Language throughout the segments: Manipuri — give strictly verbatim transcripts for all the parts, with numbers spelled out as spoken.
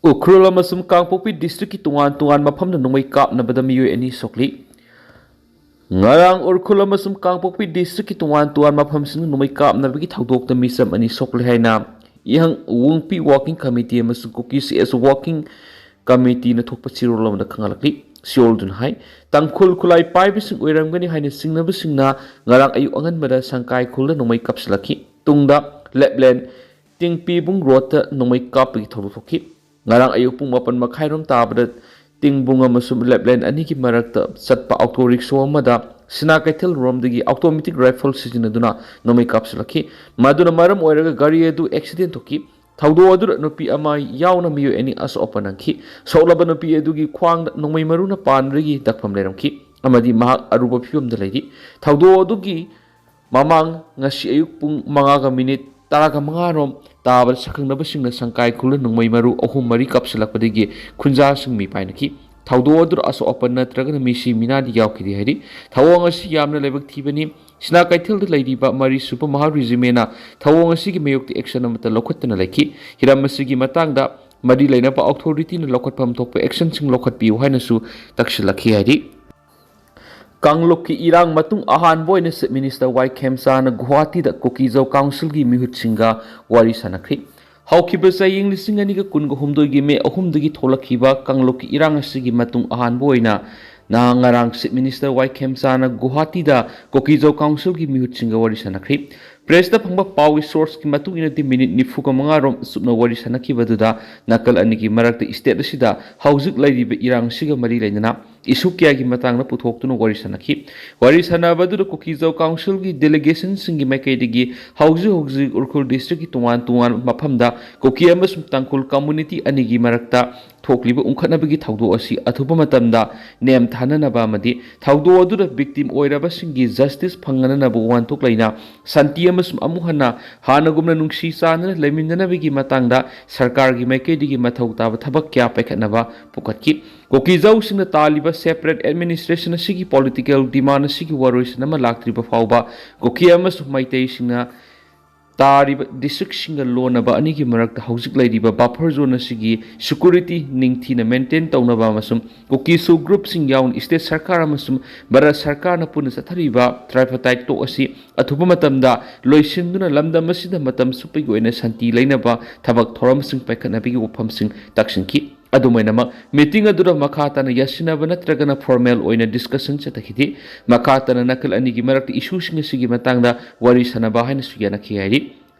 ꯎꯈ꯭ꯔꯨꯜ ꯑꯃꯁꯨꯡ ꯀꯥꯡꯄꯣꯛꯄꯤ ꯗꯤꯁꯇ꯭ꯔꯤꯛꯀꯤ ꯇꯣꯉꯥꯟ ꯇꯣꯉꯥꯟꯕ ꯃꯐꯝꯗ ꯅꯣꯡꯃꯩ ꯀꯥꯞꯅꯕꯗ ꯃꯤꯑꯣꯏ ꯑꯅꯤ ꯁꯣꯛꯂꯤ꯫ ꯉꯔꯥꯡ ꯎꯈ꯭ꯔꯨꯜ ꯑꯃꯁꯨꯡ ꯀꯥꯡꯄꯣꯛꯄꯤ ꯗꯤꯁꯇ꯭ꯔꯤꯛꯀꯤ ꯇꯣꯉꯥꯟ ꯇꯣꯉꯥꯟꯕ ꯃꯐꯝꯁꯤꯡꯗ ꯅꯣꯡꯃꯩ ꯀꯥꯞꯅꯕꯒꯤ ꯊꯧꯗꯣꯛꯇ ꯃꯤꯆꯝ ꯑꯅꯤ ꯁꯣꯛꯂꯦ ꯍꯥꯏꯅ ꯏꯍꯪ ꯋꯨꯡꯄꯤ ꯋꯥꯔꯀꯤꯡ ꯀꯃꯤꯇꯤ ꯑꯃꯁꯨꯡ ꯀꯨꯀꯤ ꯁꯤ ꯑꯦꯁ ꯋꯥꯔꯀꯤꯡ ꯀꯃꯤꯇꯤꯅ ꯊꯣꯛꯄ ꯆꯦꯔꯣꯜ ꯑꯃꯗ ꯈꯪꯍꯜꯂꯛꯂꯤ꯫ ꯆꯦꯔꯣꯜꯗꯨꯅ ꯍꯥꯏ, ꯇꯥꯡꯈꯨꯜ ꯈꯨꯠꯂꯥꯏ ꯄꯥꯏꯕꯁꯤꯡ ꯑꯣꯏꯔꯝꯒꯅꯤ ꯍꯥꯏꯅ ꯆꯤꯡꯅꯕꯁꯤꯡꯅ ꯉꯔꯥꯡ ꯑꯌꯨꯛ ꯑꯉꯟꯕꯗ ꯁꯪꯀꯥꯏ ꯈꯨꯜꯗ ꯅꯣꯡꯃꯩ ꯀꯥꯞꯁꯤꯜꯂꯛꯈꯤ꯫ ꯇꯨꯡꯗ ꯂꯦꯞꯂꯦꯟ ꯇꯤꯡꯄꯤꯕꯨꯡ ꯔꯣꯗꯇ ꯅꯣꯡꯃꯩ ꯀꯥꯞꯄꯒꯤ ꯊꯧꯗꯣꯛ ꯊꯣꯛꯈꯤ꯫ ꯉꯔꯥꯡ ꯑꯌꯨꯛ ꯄꯨꯡ ꯃꯥꯄꯟ ꯃꯈꯥꯏꯔꯣꯝ ꯇꯥꯕꯗ ꯇꯤꯡꯕꯨꯡ ꯑꯃꯁꯨꯡ ꯂꯦꯞꯂꯦꯟ ꯑꯅꯤꯒꯤ ꯃꯔꯛꯇ ꯆꯠꯄ ꯑꯣꯇꯣ ꯔꯤꯛꯁꯣ ꯑꯃꯗ ꯁꯤꯅꯥ ꯀꯩꯊꯦꯜ ꯔꯣꯝꯗꯒꯤ ꯑꯣꯇꯣꯃꯦꯇꯤꯛ ꯔꯥꯏꯐꯜ ꯁꯤꯖꯤꯟꯅꯗꯨꯅ ꯅꯣꯡꯃꯩ ꯀꯥꯞꯁꯤꯜꯂꯛꯈꯤ꯫ ꯃꯗꯨꯅ ꯃꯔꯝ ꯑꯣꯏꯔꯒ ꯒꯥꯔꯤ ꯑꯗꯨ ꯑꯦꯛꯁꯤꯗꯦꯟ ꯊꯣꯛꯈꯤ꯫ ꯊꯧꯗꯣꯛ ꯑꯗꯨꯗ ꯅꯨꯄꯤ ꯑꯃ ꯌꯥꯎꯅ ꯃꯤꯑꯣꯏ ꯑꯅꯤ ꯑꯁꯣꯛ ꯑꯄꯟ ꯅꯪꯈꯤ꯫ ꯁꯣꯛꯂꯕ ꯅꯨꯄꯤ ꯑꯗꯨꯒꯤ ꯈ꯭ꯋꯥꯡꯗ ꯅꯣꯡꯃꯩ ꯃꯔꯨꯅ ꯄꯥꯟꯕꯗꯒꯤ ꯗꯛꯐꯝ ꯂꯩꯔꯝꯈꯤ ꯑꯃꯗꯤ ꯃꯍꯥꯛ ꯑꯔꯨꯕ ꯐꯤꯕꯝꯗ ꯂꯩꯔꯤ꯫ ꯊꯧꯗꯣꯛ ꯑꯗꯨꯒꯤ ꯃꯃꯥꯡ ꯉꯁꯤ ꯑꯌꯨꯛ ꯄꯨꯡ ꯃꯉꯥꯒ ꯃꯤꯅꯤꯠ ꯇꯔꯥꯒ ꯃꯉꯥꯔꯣꯝ ꯇꯥꯕꯗ ꯁꯛꯈꯪꯅꯕꯁꯤꯡꯅ ꯁꯪꯀꯥꯏ ꯈꯨꯜꯗ ꯅꯣꯡꯃꯩ ꯃꯔꯨ ꯑꯍꯨꯝ ꯃꯔꯤ ꯀꯥꯞꯁꯤꯜꯂꯛꯄꯗꯒꯤ ꯈꯨꯟꯖꯥꯁꯤꯡ ꯃꯤꯄꯥꯏꯅꯈꯤ꯫ ꯊꯧꯗꯣꯛ ꯑꯗꯨꯗ ꯑꯁꯣꯛ ꯑꯄꯟ ꯅꯠꯇ꯭ꯔꯒꯅ ꯃꯤꯁꯤ ꯃꯤꯅꯥꯗꯤ ꯌꯥꯎꯈꯤꯗꯦ ꯍꯥꯏꯔꯤ꯫ ꯊꯧꯑꯣꯡ ꯑꯁꯤ ꯌꯥꯝꯅ ꯂꯥꯏꯕꯛ ꯊꯤꯕꯅꯤ꯫ ꯁꯤꯅꯥ ꯀꯩꯊꯦꯜꯗ ꯂꯩꯔꯤꯕ ꯃꯔꯤꯁꯨꯕ ꯃꯍꯥ ꯔꯤꯖꯤꯃꯦꯟꯅ ꯊꯧꯑꯣꯡ ꯑꯁꯤꯒꯤ ꯃꯥꯌꯣꯛꯇ ꯑꯦꯛꯁꯟ ꯑꯃꯠꯇ ꯂꯧꯈꯠꯇꯅ ꯂꯩꯈꯤ꯫ ꯍꯤꯔꯝ ꯑꯁꯤꯒꯤ ꯃꯇꯥꯡꯗ ꯃꯔꯤ ꯂꯩꯅꯕ ꯑꯣꯊꯣꯔꯤꯇꯤꯅ ꯂꯧꯈꯠꯐꯝ ꯊꯣꯛꯄ ꯑꯦꯛꯁꯟꯁꯤꯡ ꯂꯧꯈꯠꯄꯤꯌꯨ ꯍꯥꯏꯅꯁꯨ ꯇꯛꯁꯤꯜꯂꯛꯈꯤ ꯍꯥꯏꯔꯤ꯫ ꯀꯥꯡꯂꯨꯞꯀꯤ ꯏꯔꯥꯡ ꯃꯇꯨꯡ ꯑꯍꯥꯟꯕ ꯑꯣꯏꯅ ꯆꯤꯐ ꯃꯤꯅꯤꯁꯇꯔ ꯋꯥꯏ ꯈꯦꯝꯆꯥꯅ ꯒꯨꯋꯥꯍꯥꯇꯤꯗ ꯀꯨꯀꯤꯖꯧ ꯀꯥꯎꯟꯁꯤꯜꯒꯤ ꯃꯤꯍꯨꯠꯁꯤꯡꯒ ꯋꯥꯔꯤ ꯁꯥꯟꯅꯈ꯭ꯔꯤ꯫ ꯍꯧꯈꯤꯕ ꯆꯌꯦꯡ ꯂꯤꯁꯤꯡ ꯑꯅꯤꯒ ꯀꯨꯟꯒ ꯍꯨꯝꯗꯣꯏꯒꯤ ꯃꯦ ꯑꯍꯨꯝꯗꯒꯤ ꯊꯣꯛꯂꯛꯈꯤꯕ ꯀꯥꯡꯂꯨꯞꯀꯤ ꯏꯔꯥꯡ ꯑꯁꯤꯒꯤ ꯃꯇꯨꯡ ꯑꯍꯥꯟꯕ ꯑꯣꯏꯅ ꯅꯍꯥꯟ ꯉꯔꯥꯡ ꯆꯤꯐ ꯃꯤꯅꯤꯁꯇꯔ ꯋꯥꯏ ꯈꯦꯝꯆꯥꯅ ꯒꯨꯋꯥꯍꯥꯇꯤꯗ ꯀꯨꯀꯤꯖꯧ ꯀꯥꯎꯟꯁꯤꯜꯒꯤ ꯃꯤꯍꯨꯠꯁꯤꯡꯒ ꯋꯥꯔꯤ ꯁꯥꯟꯅꯈ꯭ꯔꯤ꯫ ꯄ꯭ꯔꯦꯁꯇ ꯐꯪꯕ ꯄꯥꯎꯒꯤ ꯁꯣꯔꯁꯀꯤ ꯃꯇꯨꯡ ꯏꯟꯅꯗꯤ ꯃꯤꯅꯤꯠ ꯅꯤꯐꯨꯒ ꯃꯉꯥꯔꯣꯝ ꯆꯨꯞꯅ ꯋꯥꯔꯤ ꯁꯥꯟꯅꯈꯤꯕ ꯑꯗꯨꯗ ꯅꯥꯀꯜ ꯑꯅꯤꯒꯤ ꯃꯔꯛꯇ ꯁ꯭ꯇꯦꯠ ꯑꯁꯤꯗ ꯍꯧꯖꯤꯛ ꯂꯩꯔꯤꯕ ꯏꯔꯥꯡ ꯑꯁꯤꯒ ꯃꯔꯤ ꯂꯩꯅꯅ ꯏꯁꯨ ꯀꯌꯥꯒꯤ ꯃꯇꯥꯡꯗ ꯄꯨꯊꯣꯛꯇꯨꯅ ꯋꯥꯔꯤ ꯁꯥꯟꯅꯈꯤ꯫ ꯋꯥꯔꯤ ꯁꯥꯟꯅꯕ ꯑꯗꯨꯗ ꯀꯨꯀꯤꯖꯧ ꯀꯥꯎꯟꯁꯤꯜꯒꯤ ꯗꯦꯂꯤꯒꯦꯁꯟꯁꯤꯡꯒꯤ ꯃꯥꯏꯀꯩꯗꯒꯤ ꯍꯧꯖꯤꯛ ꯍꯧꯖꯤꯛ ꯎꯈ꯭ꯔꯨꯜ ꯗꯤꯁꯇ꯭ꯔꯤꯛꯀꯤ ꯇꯣꯉꯥꯟ ꯇꯣꯉꯥꯟꯕ ꯃꯐꯝꯗ ꯀꯨꯀꯤ ꯑꯃꯁꯨꯡ ꯇꯥꯡꯈꯨꯜ ꯀꯝꯃꯨꯅꯤꯇꯤ ꯑꯅꯤꯒꯤ ꯃꯔꯛꯇ ꯊꯣꯛꯂꯤꯕ ꯎꯪꯈꯠꯅꯕꯒꯤ ꯊꯧꯗꯣꯛ ꯑꯁꯤ ꯑꯊꯨꯕ ꯃꯇꯝꯗ ꯅꯦꯝꯊꯥꯅꯅꯕ ꯑꯃꯗꯤ ꯊꯧꯗꯣꯛ ꯑꯗꯨꯗ ꯚꯤꯛꯇꯤꯝ ꯑꯣꯏꯔꯕꯁꯤꯡꯒꯤ ꯖꯁꯇꯤꯁ ꯐꯪꯅꯅꯕ ꯋꯥꯍꯟꯊꯣꯛ ꯂꯩꯅ ꯁꯥꯟꯇꯤ ꯑꯃꯁꯨꯡ ꯑꯃꯨꯛ ꯍꯟꯅ ꯍꯥꯟꯅꯒꯨꯝꯅ ꯅꯨꯡꯁꯤ ꯆꯥꯟꯅꯅ ꯂꯩꯃꯤꯟꯅꯅꯕꯒꯤ ꯃꯇꯥꯡꯗ ꯁꯔꯀꯥꯔꯒꯤ ꯃꯥꯏꯀꯩꯗꯒꯤ ꯃꯊꯧ ꯇꯥꯕ ꯊꯕꯛ ꯀꯌꯥ ꯄꯥꯏꯈꯠꯅꯕ ꯄꯨꯈꯠꯈꯤ꯫ ꯀꯨꯀꯤꯖꯧꯁꯤꯡꯅ ꯇꯥꯜꯂꯤꯕ ꯁꯦꯄꯔꯦꯠ ꯑꯦꯗꯃꯤꯅꯤꯁꯇ꯭ꯔꯦꯁꯟ ꯑꯁꯤꯒꯤ ꯄꯣꯂꯤꯇꯤꯀꯦꯜ ꯗꯤꯃꯥꯟ ꯑꯁꯤꯒꯤ ꯋꯥꯔꯣꯏꯁꯤꯟ ꯑꯃ ꯂꯥꯛꯇ꯭ꯔꯤꯕ ꯐꯥꯎꯕ ꯀꯨꯀꯤ ꯑꯃꯁꯨꯡ ꯃꯩꯇꯩꯁꯤꯡꯅ ꯇꯥꯔꯤꯕ ꯗꯤꯁꯇ꯭ꯔꯤꯛꯁꯤꯡꯒ ꯂꯣꯟꯅꯕ ꯑꯅꯤꯒꯤ ꯃꯔꯛꯇ ꯍꯧꯖꯤꯛ ꯂꯩꯔꯤꯕ ꯕꯐꯔ ꯖꯣꯟ ꯑꯁꯤꯒꯤ ꯁꯦꯀ꯭ꯌꯨꯔꯤꯇꯤ ꯅꯤꯡꯊꯤꯅ ꯃꯦꯟꯇꯦꯟ ꯇꯧꯅꯕ ꯑꯃꯁꯨꯡ ꯀꯨꯀꯤ ꯁꯨ ꯒ꯭ꯔꯨꯞꯁꯤꯡ ꯌꯥꯎꯅ ꯁ꯭ꯇꯦꯠ ꯁꯔꯀꯥꯔ ꯑꯃꯁꯨꯡ ꯚꯥꯔꯠ ꯁꯔꯀꯥꯔꯅ ꯄꯨꯟꯅ ꯆꯠꯊꯔꯤꯕ ꯇ꯭ꯔꯥꯏꯐꯇꯥꯏꯠ ꯇꯣꯛ ꯑꯁꯤ ꯑꯊꯨꯕ ꯃꯇꯝꯗ ꯂꯣꯏꯁꯤꯟꯗꯨꯅ ꯂꯝꯗꯝ ꯑꯁꯤꯗ ꯃꯇꯝ ꯆꯨꯞꯄꯒꯤ ꯑꯣꯏꯅ ꯁꯥꯟꯇꯤ ꯂꯩꯅꯕ ꯊꯕꯛ ꯊꯧꯔꯝꯁꯤꯡ ꯄꯥꯏꯈꯠꯅꯕꯒꯤ ꯋꯥꯐꯝꯁꯤꯡ ꯇꯥꯛꯁꯤꯟꯈꯤ꯫ ꯑꯗꯨꯝ ꯑꯣꯏꯅꯃꯛ, ꯃꯤꯇꯤꯡ ꯑꯗꯨꯗ ꯃꯈꯥ ꯇꯥꯅ ꯌꯥꯁꯤꯟꯅꯕ ꯅꯠꯇ꯭ꯔꯒꯅ ꯐꯣꯔꯃꯦꯜ ꯑꯣꯏꯅ ꯗꯤꯁꯀꯁꯟ ꯆꯠꯊꯈꯤꯗꯦ꯫ ꯃꯈꯥ ꯇꯥꯅ ꯅꯥꯀꯜ ꯑꯅꯤꯒꯤ ꯃꯔꯛꯇ ꯏꯁꯨꯁꯤꯡ ꯑꯁꯤꯒꯤ ꯃꯇꯥꯡꯗ ꯋꯥꯔꯤ ꯁꯥꯟꯅꯕ ꯍꯥꯏꯅꯁꯨ ꯌꯥꯅꯈꯤ ꯍꯥꯏꯔꯤ꯫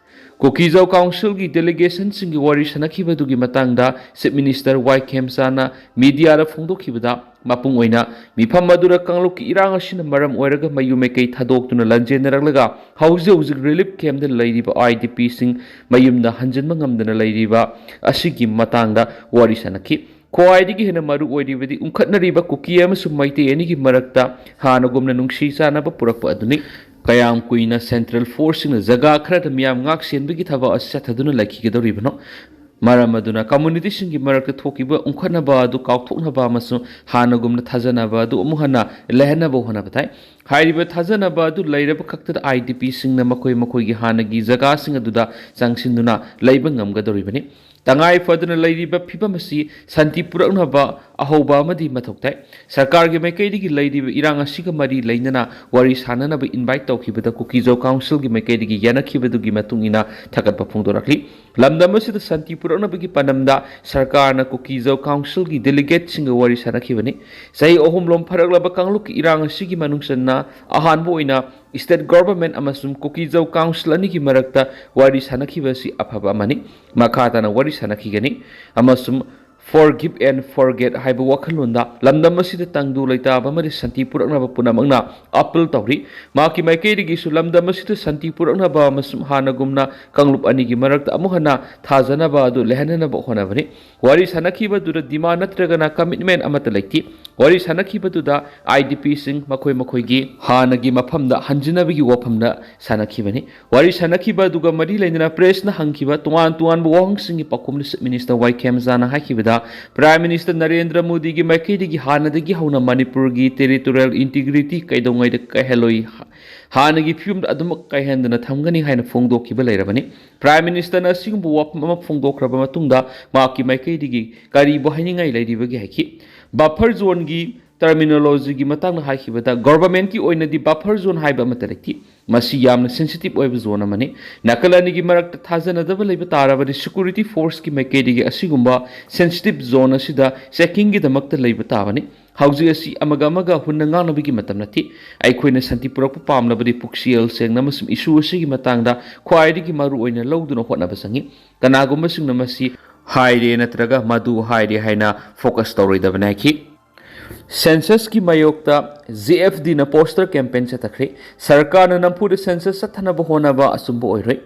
ꯀꯨꯀꯤꯖꯥꯎ ꯀꯥꯎꯟꯁꯤꯜꯒꯤ ꯗꯦꯂꯤꯒꯦꯁꯟꯁꯤꯡꯒꯤ ꯋꯥꯔꯤ ꯁꯥꯟꯅꯈꯤꯕꯗꯨꯒꯤ ꯃꯇꯥꯡꯗ ꯆꯤꯐ ꯃꯤꯅꯤꯁꯇꯔ ꯋꯥꯏ ꯈꯦꯝꯆꯥꯅ ꯃꯤꯗꯤꯌꯥꯗ ꯐꯣꯡꯗꯣꯛꯈꯤꯕꯗ, ꯃꯄꯨꯡ ꯑꯣꯏꯅ ꯃꯤꯐꯝ ꯑꯗꯨꯗ ꯀꯥꯡꯂꯨꯞꯀꯤ ꯏꯔꯥꯡ ꯑꯁꯤꯅ ꯃꯔꯝ ꯑꯣꯏꯔꯒ ꯃꯌꯨꯝ ꯃꯩꯀꯩ ꯊꯥꯗꯣꯛꯇꯨꯅ ꯂꯥꯟꯖꯦꯟꯅꯔꯛꯂꯒ ꯍꯧꯖꯤꯛ ꯍꯧꯖꯤꯛ ꯔꯤꯂꯤꯐ ꯀꯦꯝꯞꯇ ꯂꯩꯔꯤꯕ ꯑꯥꯏ ꯗꯤ ꯄꯤꯁꯤꯡ ꯃꯌꯨꯝꯗ ꯍꯟꯖꯤꯟꯕ ꯉꯝꯗꯅ ꯂꯩꯔꯤꯕ ꯑꯁꯤꯒꯤ ꯃꯇꯥꯡꯗ ꯋꯥꯔꯤ ꯁꯥꯟꯅꯈꯤ꯫ ꯈ꯭ꯋꯥꯏꯗꯒꯤ ꯍꯦꯟꯅ ꯃꯔꯨ ꯑꯣꯏꯔꯤꯕꯗꯤ ꯎꯪꯈꯠꯅꯔꯤꯕ ꯀꯨꯀꯤ ꯑꯃꯁꯨꯡ ꯃꯩꯇꯩ ꯑꯅꯤꯒꯤ ꯃꯔꯛꯇ ꯍꯥꯟꯅꯒꯨꯝꯅ ꯅꯨꯡꯁꯤ ꯆꯥꯟꯅꯕ ꯄꯨꯔꯛꯄ ꯑꯗꯨꯅꯤ꯫ ꯀꯌꯥꯝ ꯀꯨꯏꯅ ꯁꯦꯟꯇ꯭ꯔꯦꯜ ꯐꯣꯔꯁꯁꯤꯡꯅ ꯖꯒꯥ ꯈꯔꯗ ꯃꯤꯌꯥꯝ ꯉꯥꯛ ꯁꯦꯟꯕꯒꯤ ꯊꯕꯛ ꯑꯁꯤ ꯆꯠꯊꯗꯨꯅ ꯂꯩꯈꯤꯒꯗꯧꯔꯤꯕꯅꯣ? ꯃꯔꯝ ꯑꯗꯨꯅ ꯀꯝꯃꯨꯅꯤꯇꯤꯁꯤꯡꯒꯤ ꯃꯔꯛꯇ ꯊꯣꯛꯈꯤꯕ ꯎꯪꯈꯠꯅꯕ ꯑꯗꯨ ꯀꯥꯎꯊꯣꯛꯅꯕ ꯑꯃꯁꯨꯡ ꯍꯥꯟꯅꯒꯨꯝꯅ ꯊꯥꯖꯅꯕ ꯑꯗꯨ ꯑꯃꯨꯛ ꯍꯟꯅ ꯂꯩꯍꯟꯅꯕ ꯍꯣꯠꯅꯕ ꯇꯥꯏ꯫ ꯍꯥꯏꯔꯤꯕ ꯊꯥꯖꯅꯕ ꯑꯗꯨ ꯂꯩꯔꯕ ꯈꯛꯇꯗ ꯑꯥꯏ ꯗꯤ ꯄꯤꯁꯤꯡꯅ ꯃꯈꯣꯏ ꯃꯈꯣꯏꯒꯤ ꯍꯥꯟꯅꯒꯤ ꯖꯒꯥꯁꯤꯡ ꯑꯗꯨꯗ ꯆꯪꯁꯤꯟꯗꯨꯅ ꯂꯩꯕ ꯉꯝꯒꯗꯧꯔꯤꯕꯅꯤ꯫ ꯇꯉꯥꯏ ꯐꯗꯅ ꯂꯩꯔꯤꯕ ꯐꯤꯕꯝ ꯑꯁꯤ ꯁꯥꯟꯇꯤ ꯄꯨꯔꯛꯅꯕ ꯑꯍꯧꯕ ꯑꯃꯗꯤ ꯃꯊꯧ ꯇꯥꯏ꯫ ꯁꯔꯀꯥꯔꯒꯤ ꯃꯥꯏꯀꯩꯗꯒꯤ ꯂꯩꯔꯤꯕ ꯏꯔꯥꯡ ꯑꯁꯤꯒ ꯃꯔꯤ ꯂꯩꯅꯅ ꯋꯥꯔꯤ ꯁꯥꯅꯅꯕ ꯏꯟꯚꯥꯏꯠ ꯇꯧꯈꯤꯕꯗ ꯀꯨꯀꯤꯖꯥꯎ ꯀꯥꯎꯟꯁꯤꯜꯒꯤ ꯃꯥꯏꯀꯩꯗꯒꯤ ꯌꯥꯅꯈꯤꯕꯗꯨꯒꯤ ꯃꯇꯨꯡ ꯏꯟꯅ ꯊꯥꯒꯠꯄ ꯐꯣꯡꯗꯣꯔꯛꯂꯤ꯫ ꯂꯝꯗꯝ ꯑꯁꯤꯗ ꯁꯥꯟꯇꯤ ꯄꯨꯔꯛꯅꯕꯒꯤ ꯄꯥꯟꯗꯝꯗ ꯁꯔꯀꯥꯔꯅ ꯀꯨꯀꯤꯖꯥꯎ ꯀꯥꯎꯟꯁꯤꯜꯒꯤ ꯗꯦꯂꯤꯒꯦꯠꯁꯤꯡꯒ ꯋꯥꯔꯤ ꯁꯥꯅꯈꯤꯕꯅꯤ꯫ ꯆꯍꯤ ꯑꯍꯨꯝꯂꯣꯝ ꯐꯥꯔꯛꯂꯕ ꯀꯥꯡꯂꯨꯞꯀꯤ ꯏꯔꯥꯡ ꯑꯁꯤꯒꯤ ꯃꯅꯨꯡ ꯆꯟꯅ ꯑꯍꯥꯟꯕ ꯑꯣꯏꯅ ꯁ꯭ꯇꯦꯠ ꯒꯣꯚꯔꯟꯃꯦꯟꯠ ꯑꯃꯁꯨꯡ ꯀꯨꯀꯤꯖꯥꯎ ꯀꯥꯎꯟꯁꯤꯜ ꯑꯅꯤꯒꯤ ꯃꯔꯛꯇ ꯋꯥꯔꯤ ꯁꯥꯅꯈꯤꯕ ꯑꯁꯤ ꯑꯐꯕ ꯑꯃꯅꯤ꯫ ꯃꯈꯥ ꯇꯥꯅ ꯋꯥꯔꯤ ꯁꯥꯅꯈꯤꯒꯅꯤ ꯑꯃꯁꯨꯡ Forgive and Forget ꯍꯥꯏꯕ ꯋꯥꯈꯜꯂꯣꯟꯗ ꯂꯝꯗꯝ ꯑꯁꯤꯗ ꯇꯪꯗꯨ ꯂꯩꯇꯥꯕ ꯑꯃꯗꯤ ꯁꯥꯟꯇꯤ ꯄꯨꯔꯛꯅꯕ ꯄꯨꯝꯅꯃꯛꯅ ꯑꯄꯤꯜ ꯇꯧꯔꯤ꯫ ꯃꯍꯥꯛꯀꯤ ꯃꯥꯏꯀꯩꯗꯒꯤꯁꯨ ꯂꯝꯗꯝ ꯑꯁꯤꯗ ꯁꯥꯟꯇꯤ ꯄꯨꯔꯛꯅꯕ ꯑꯃꯁꯨꯡ ꯍꯥꯟꯅꯒꯨꯝꯅ ꯀꯥꯡꯂꯨꯞ ꯑꯅꯤꯒꯤ ꯃꯔꯛꯇ ꯑꯃꯨꯛ ꯍꯟꯅ ꯊꯥꯖꯅꯕ ꯑꯗꯨ ꯂꯩꯍꯟꯅꯅꯕ ꯍꯣꯠꯅꯕꯅꯤ꯫ ꯋꯥꯔꯤ ꯁꯥꯅꯈꯤꯕꯗꯨꯗ ꯗꯤꯃꯥꯟ ꯅꯠꯇ꯭ꯔꯒꯅ ꯀꯃꯤꯠꯃꯦꯟꯠ ꯑꯃꯠꯇ ꯂꯩꯇꯦ꯫ ꯋꯥꯔꯤ ꯁꯥꯟꯅꯈꯤꯕꯗꯨꯗ ꯑꯥꯏ ꯗꯤ ꯄꯤꯁꯤꯡ ꯃꯈꯣꯏ ꯃꯈꯣꯏꯒꯤ ꯍꯥꯟꯅꯒꯤ ꯃꯐꯝꯗ ꯍꯟꯖꯤꯟꯅꯕꯒꯤ ꯋꯥꯐꯝꯗ ꯁꯥꯟꯅꯈꯤꯕꯅꯤ꯫ ꯋꯥꯔꯤ ꯁꯥꯟꯅꯈꯤꯕ ꯑꯗꯨꯒ ꯃꯔꯤ ꯂꯩꯅꯅ ꯄ꯭ꯔꯦꯁꯅ ꯍꯪꯈꯤꯕ ꯇꯣꯉꯥꯟ ꯇꯣꯉꯥꯟꯕ ꯋꯥꯍꯪꯁꯤꯡꯒꯤ ꯄꯥꯎꯈꯨꯝꯗ ꯆꯤꯐ ꯃꯤꯅꯤꯁꯇꯔ ꯋꯥꯏ ꯈꯦꯝꯖꯥꯅ ꯍꯥꯏꯈꯤꯕꯗ, ꯄ꯭ꯔꯥꯏꯝ ꯃꯤꯅꯤꯁꯇꯔ ꯅꯔꯦꯟꯗ꯭ꯔ ꯃꯣꯗꯤꯒꯤ ꯃꯥꯏꯀꯩꯗꯒꯤ ꯍꯥꯟꯅꯗꯒꯤ ꯍꯧꯅ ꯃꯅꯤꯄꯨꯔꯒꯤ ꯇꯦꯔꯤꯇꯣꯔꯤꯌꯦꯜ ꯏꯟꯇꯤꯒ꯭ꯔꯤꯇꯤ ꯀꯩꯗꯧꯉꯩꯗ ꯀꯥꯏꯍꯜꯂꯣꯏ, ꯍꯥꯟꯅꯒꯤ ꯐꯤꯕꯝꯗ ꯑꯗꯨꯃꯛ ꯀꯥꯏꯍꯟꯗꯅ ꯊꯝꯒꯅꯤ ꯍꯥꯏꯅ ꯐꯣꯡꯗꯣꯛꯈꯤꯕ ꯂꯩꯔꯕꯅꯤ꯫ ꯄ꯭ꯔꯥꯏꯝ ꯃꯤꯅꯤꯁꯇꯔꯅ ꯑꯁꯤꯒꯨꯝꯕ ꯋꯥꯐꯝ ꯑꯃ ꯐꯣꯡꯗꯣꯛꯈ꯭ꯔꯕ ꯃꯇꯨꯡꯗ ꯃꯍꯥꯛꯀꯤ ꯃꯥꯏꯀꯩꯗꯒꯤ ꯀꯔꯤꯕꯨ ꯍꯥꯏꯅꯤꯡꯉꯥꯏ ꯂꯩꯔꯤꯕꯒꯦ ꯍꯥꯏꯈꯤ꯫ ꯕꯐꯔ ꯖꯣꯟꯒꯤ ꯇꯔꯃꯤꯅꯣꯂꯣꯖꯤꯒꯤ ꯃꯇꯥꯡꯗ ꯍꯥꯏꯈꯤꯕꯗ, ꯒꯣꯚꯔꯟꯃꯦꯟꯠꯀꯤ ꯑꯣꯏꯅꯗꯤ ꯕꯐꯔ ꯖꯣꯟ ꯍꯥꯏꯕ ꯑꯃꯠꯇ ꯂꯩꯇꯦ꯫ ꯃꯁꯤ ꯌꯥꯝꯅ ꯁꯦꯟꯁꯤꯇꯤꯚ ꯑꯣꯏꯕ ꯖꯣꯟ ꯑꯃꯅꯤ꯫ ꯅꯥꯀꯜ ꯑꯅꯤꯒꯤ ꯃꯔꯛꯇ ꯊꯥꯖꯅꯗꯕ ꯂꯩꯕ ꯇꯥꯔꯕꯗꯤ ꯁꯦꯀ꯭ꯌꯨꯔꯤꯇꯤ ꯐꯣꯔꯁꯀꯤ ꯃꯥꯏꯀꯩꯗꯒꯤ ꯑꯁꯤꯒꯨꯝꯕ ꯁꯦꯟꯁꯤꯇꯤꯚ ꯖꯣꯟ ꯑꯁꯤꯗ ꯆꯦꯀꯤꯡꯒꯤꯗꯃꯛꯇ ꯂꯩꯕ ꯇꯥꯕꯅꯤ꯫ ꯍꯧꯖꯤꯛ ꯑꯁꯤ ꯑꯃꯒ ꯑꯃꯒ ꯍꯨꯟꯅ ꯉꯥꯡꯅꯕꯒꯤ ꯃꯇꯝ ꯅꯠꯇꯦ꯫ ꯑꯩꯈꯣꯏꯅ ꯁꯥꯟꯇꯤ ꯄꯨꯔꯛꯄ ꯄꯥꯝꯂꯕꯗꯤ ꯄꯨꯛꯆꯦꯜ ꯁꯦꯡꯅ ꯑꯃꯁꯨꯡ ꯏꯁꯨ ꯑꯁꯤꯒꯤ ꯃꯇꯥꯡꯗ ꯈ꯭ꯋꯥꯏꯗꯒꯤ ꯃꯔꯨ ꯑꯣꯏꯅ ꯂꯧꯗꯨꯅ ꯍꯣꯠꯅꯕ ꯆꯪꯏ꯫ ꯀꯅꯥꯒꯨꯝꯕꯁꯤꯡꯅ ꯃꯁꯤ ꯍꯥꯏꯔꯦ ꯅꯠꯇ꯭ꯔꯒ ꯃꯗꯨ ꯍꯥꯏꯔꯦ ꯍꯥꯏꯅ ꯐꯣꯀꯁ ꯇꯧꯔꯣꯏꯗꯕꯅꯤ ꯍꯥꯏꯈꯤ꯫ ꯁꯦꯟꯁꯁꯀꯤ ꯃꯥꯌꯣꯛꯇ ꯖꯦ ꯑꯦꯐ ꯗꯤꯅ ꯄꯣꯁꯇꯔ ꯀꯦꯝꯄꯦꯟ ꯆꯠꯊꯈ꯭ꯔꯦ꯫ ꯁꯔꯀꯥꯔꯅ ꯅꯝꯐꯨꯗ ꯁꯦꯟꯁꯁ ꯆꯠꯊꯅꯕ ꯍꯣꯠꯅꯕ ꯑꯆꯨꯝꯕ ꯑꯣꯏꯔꯣꯏ꯫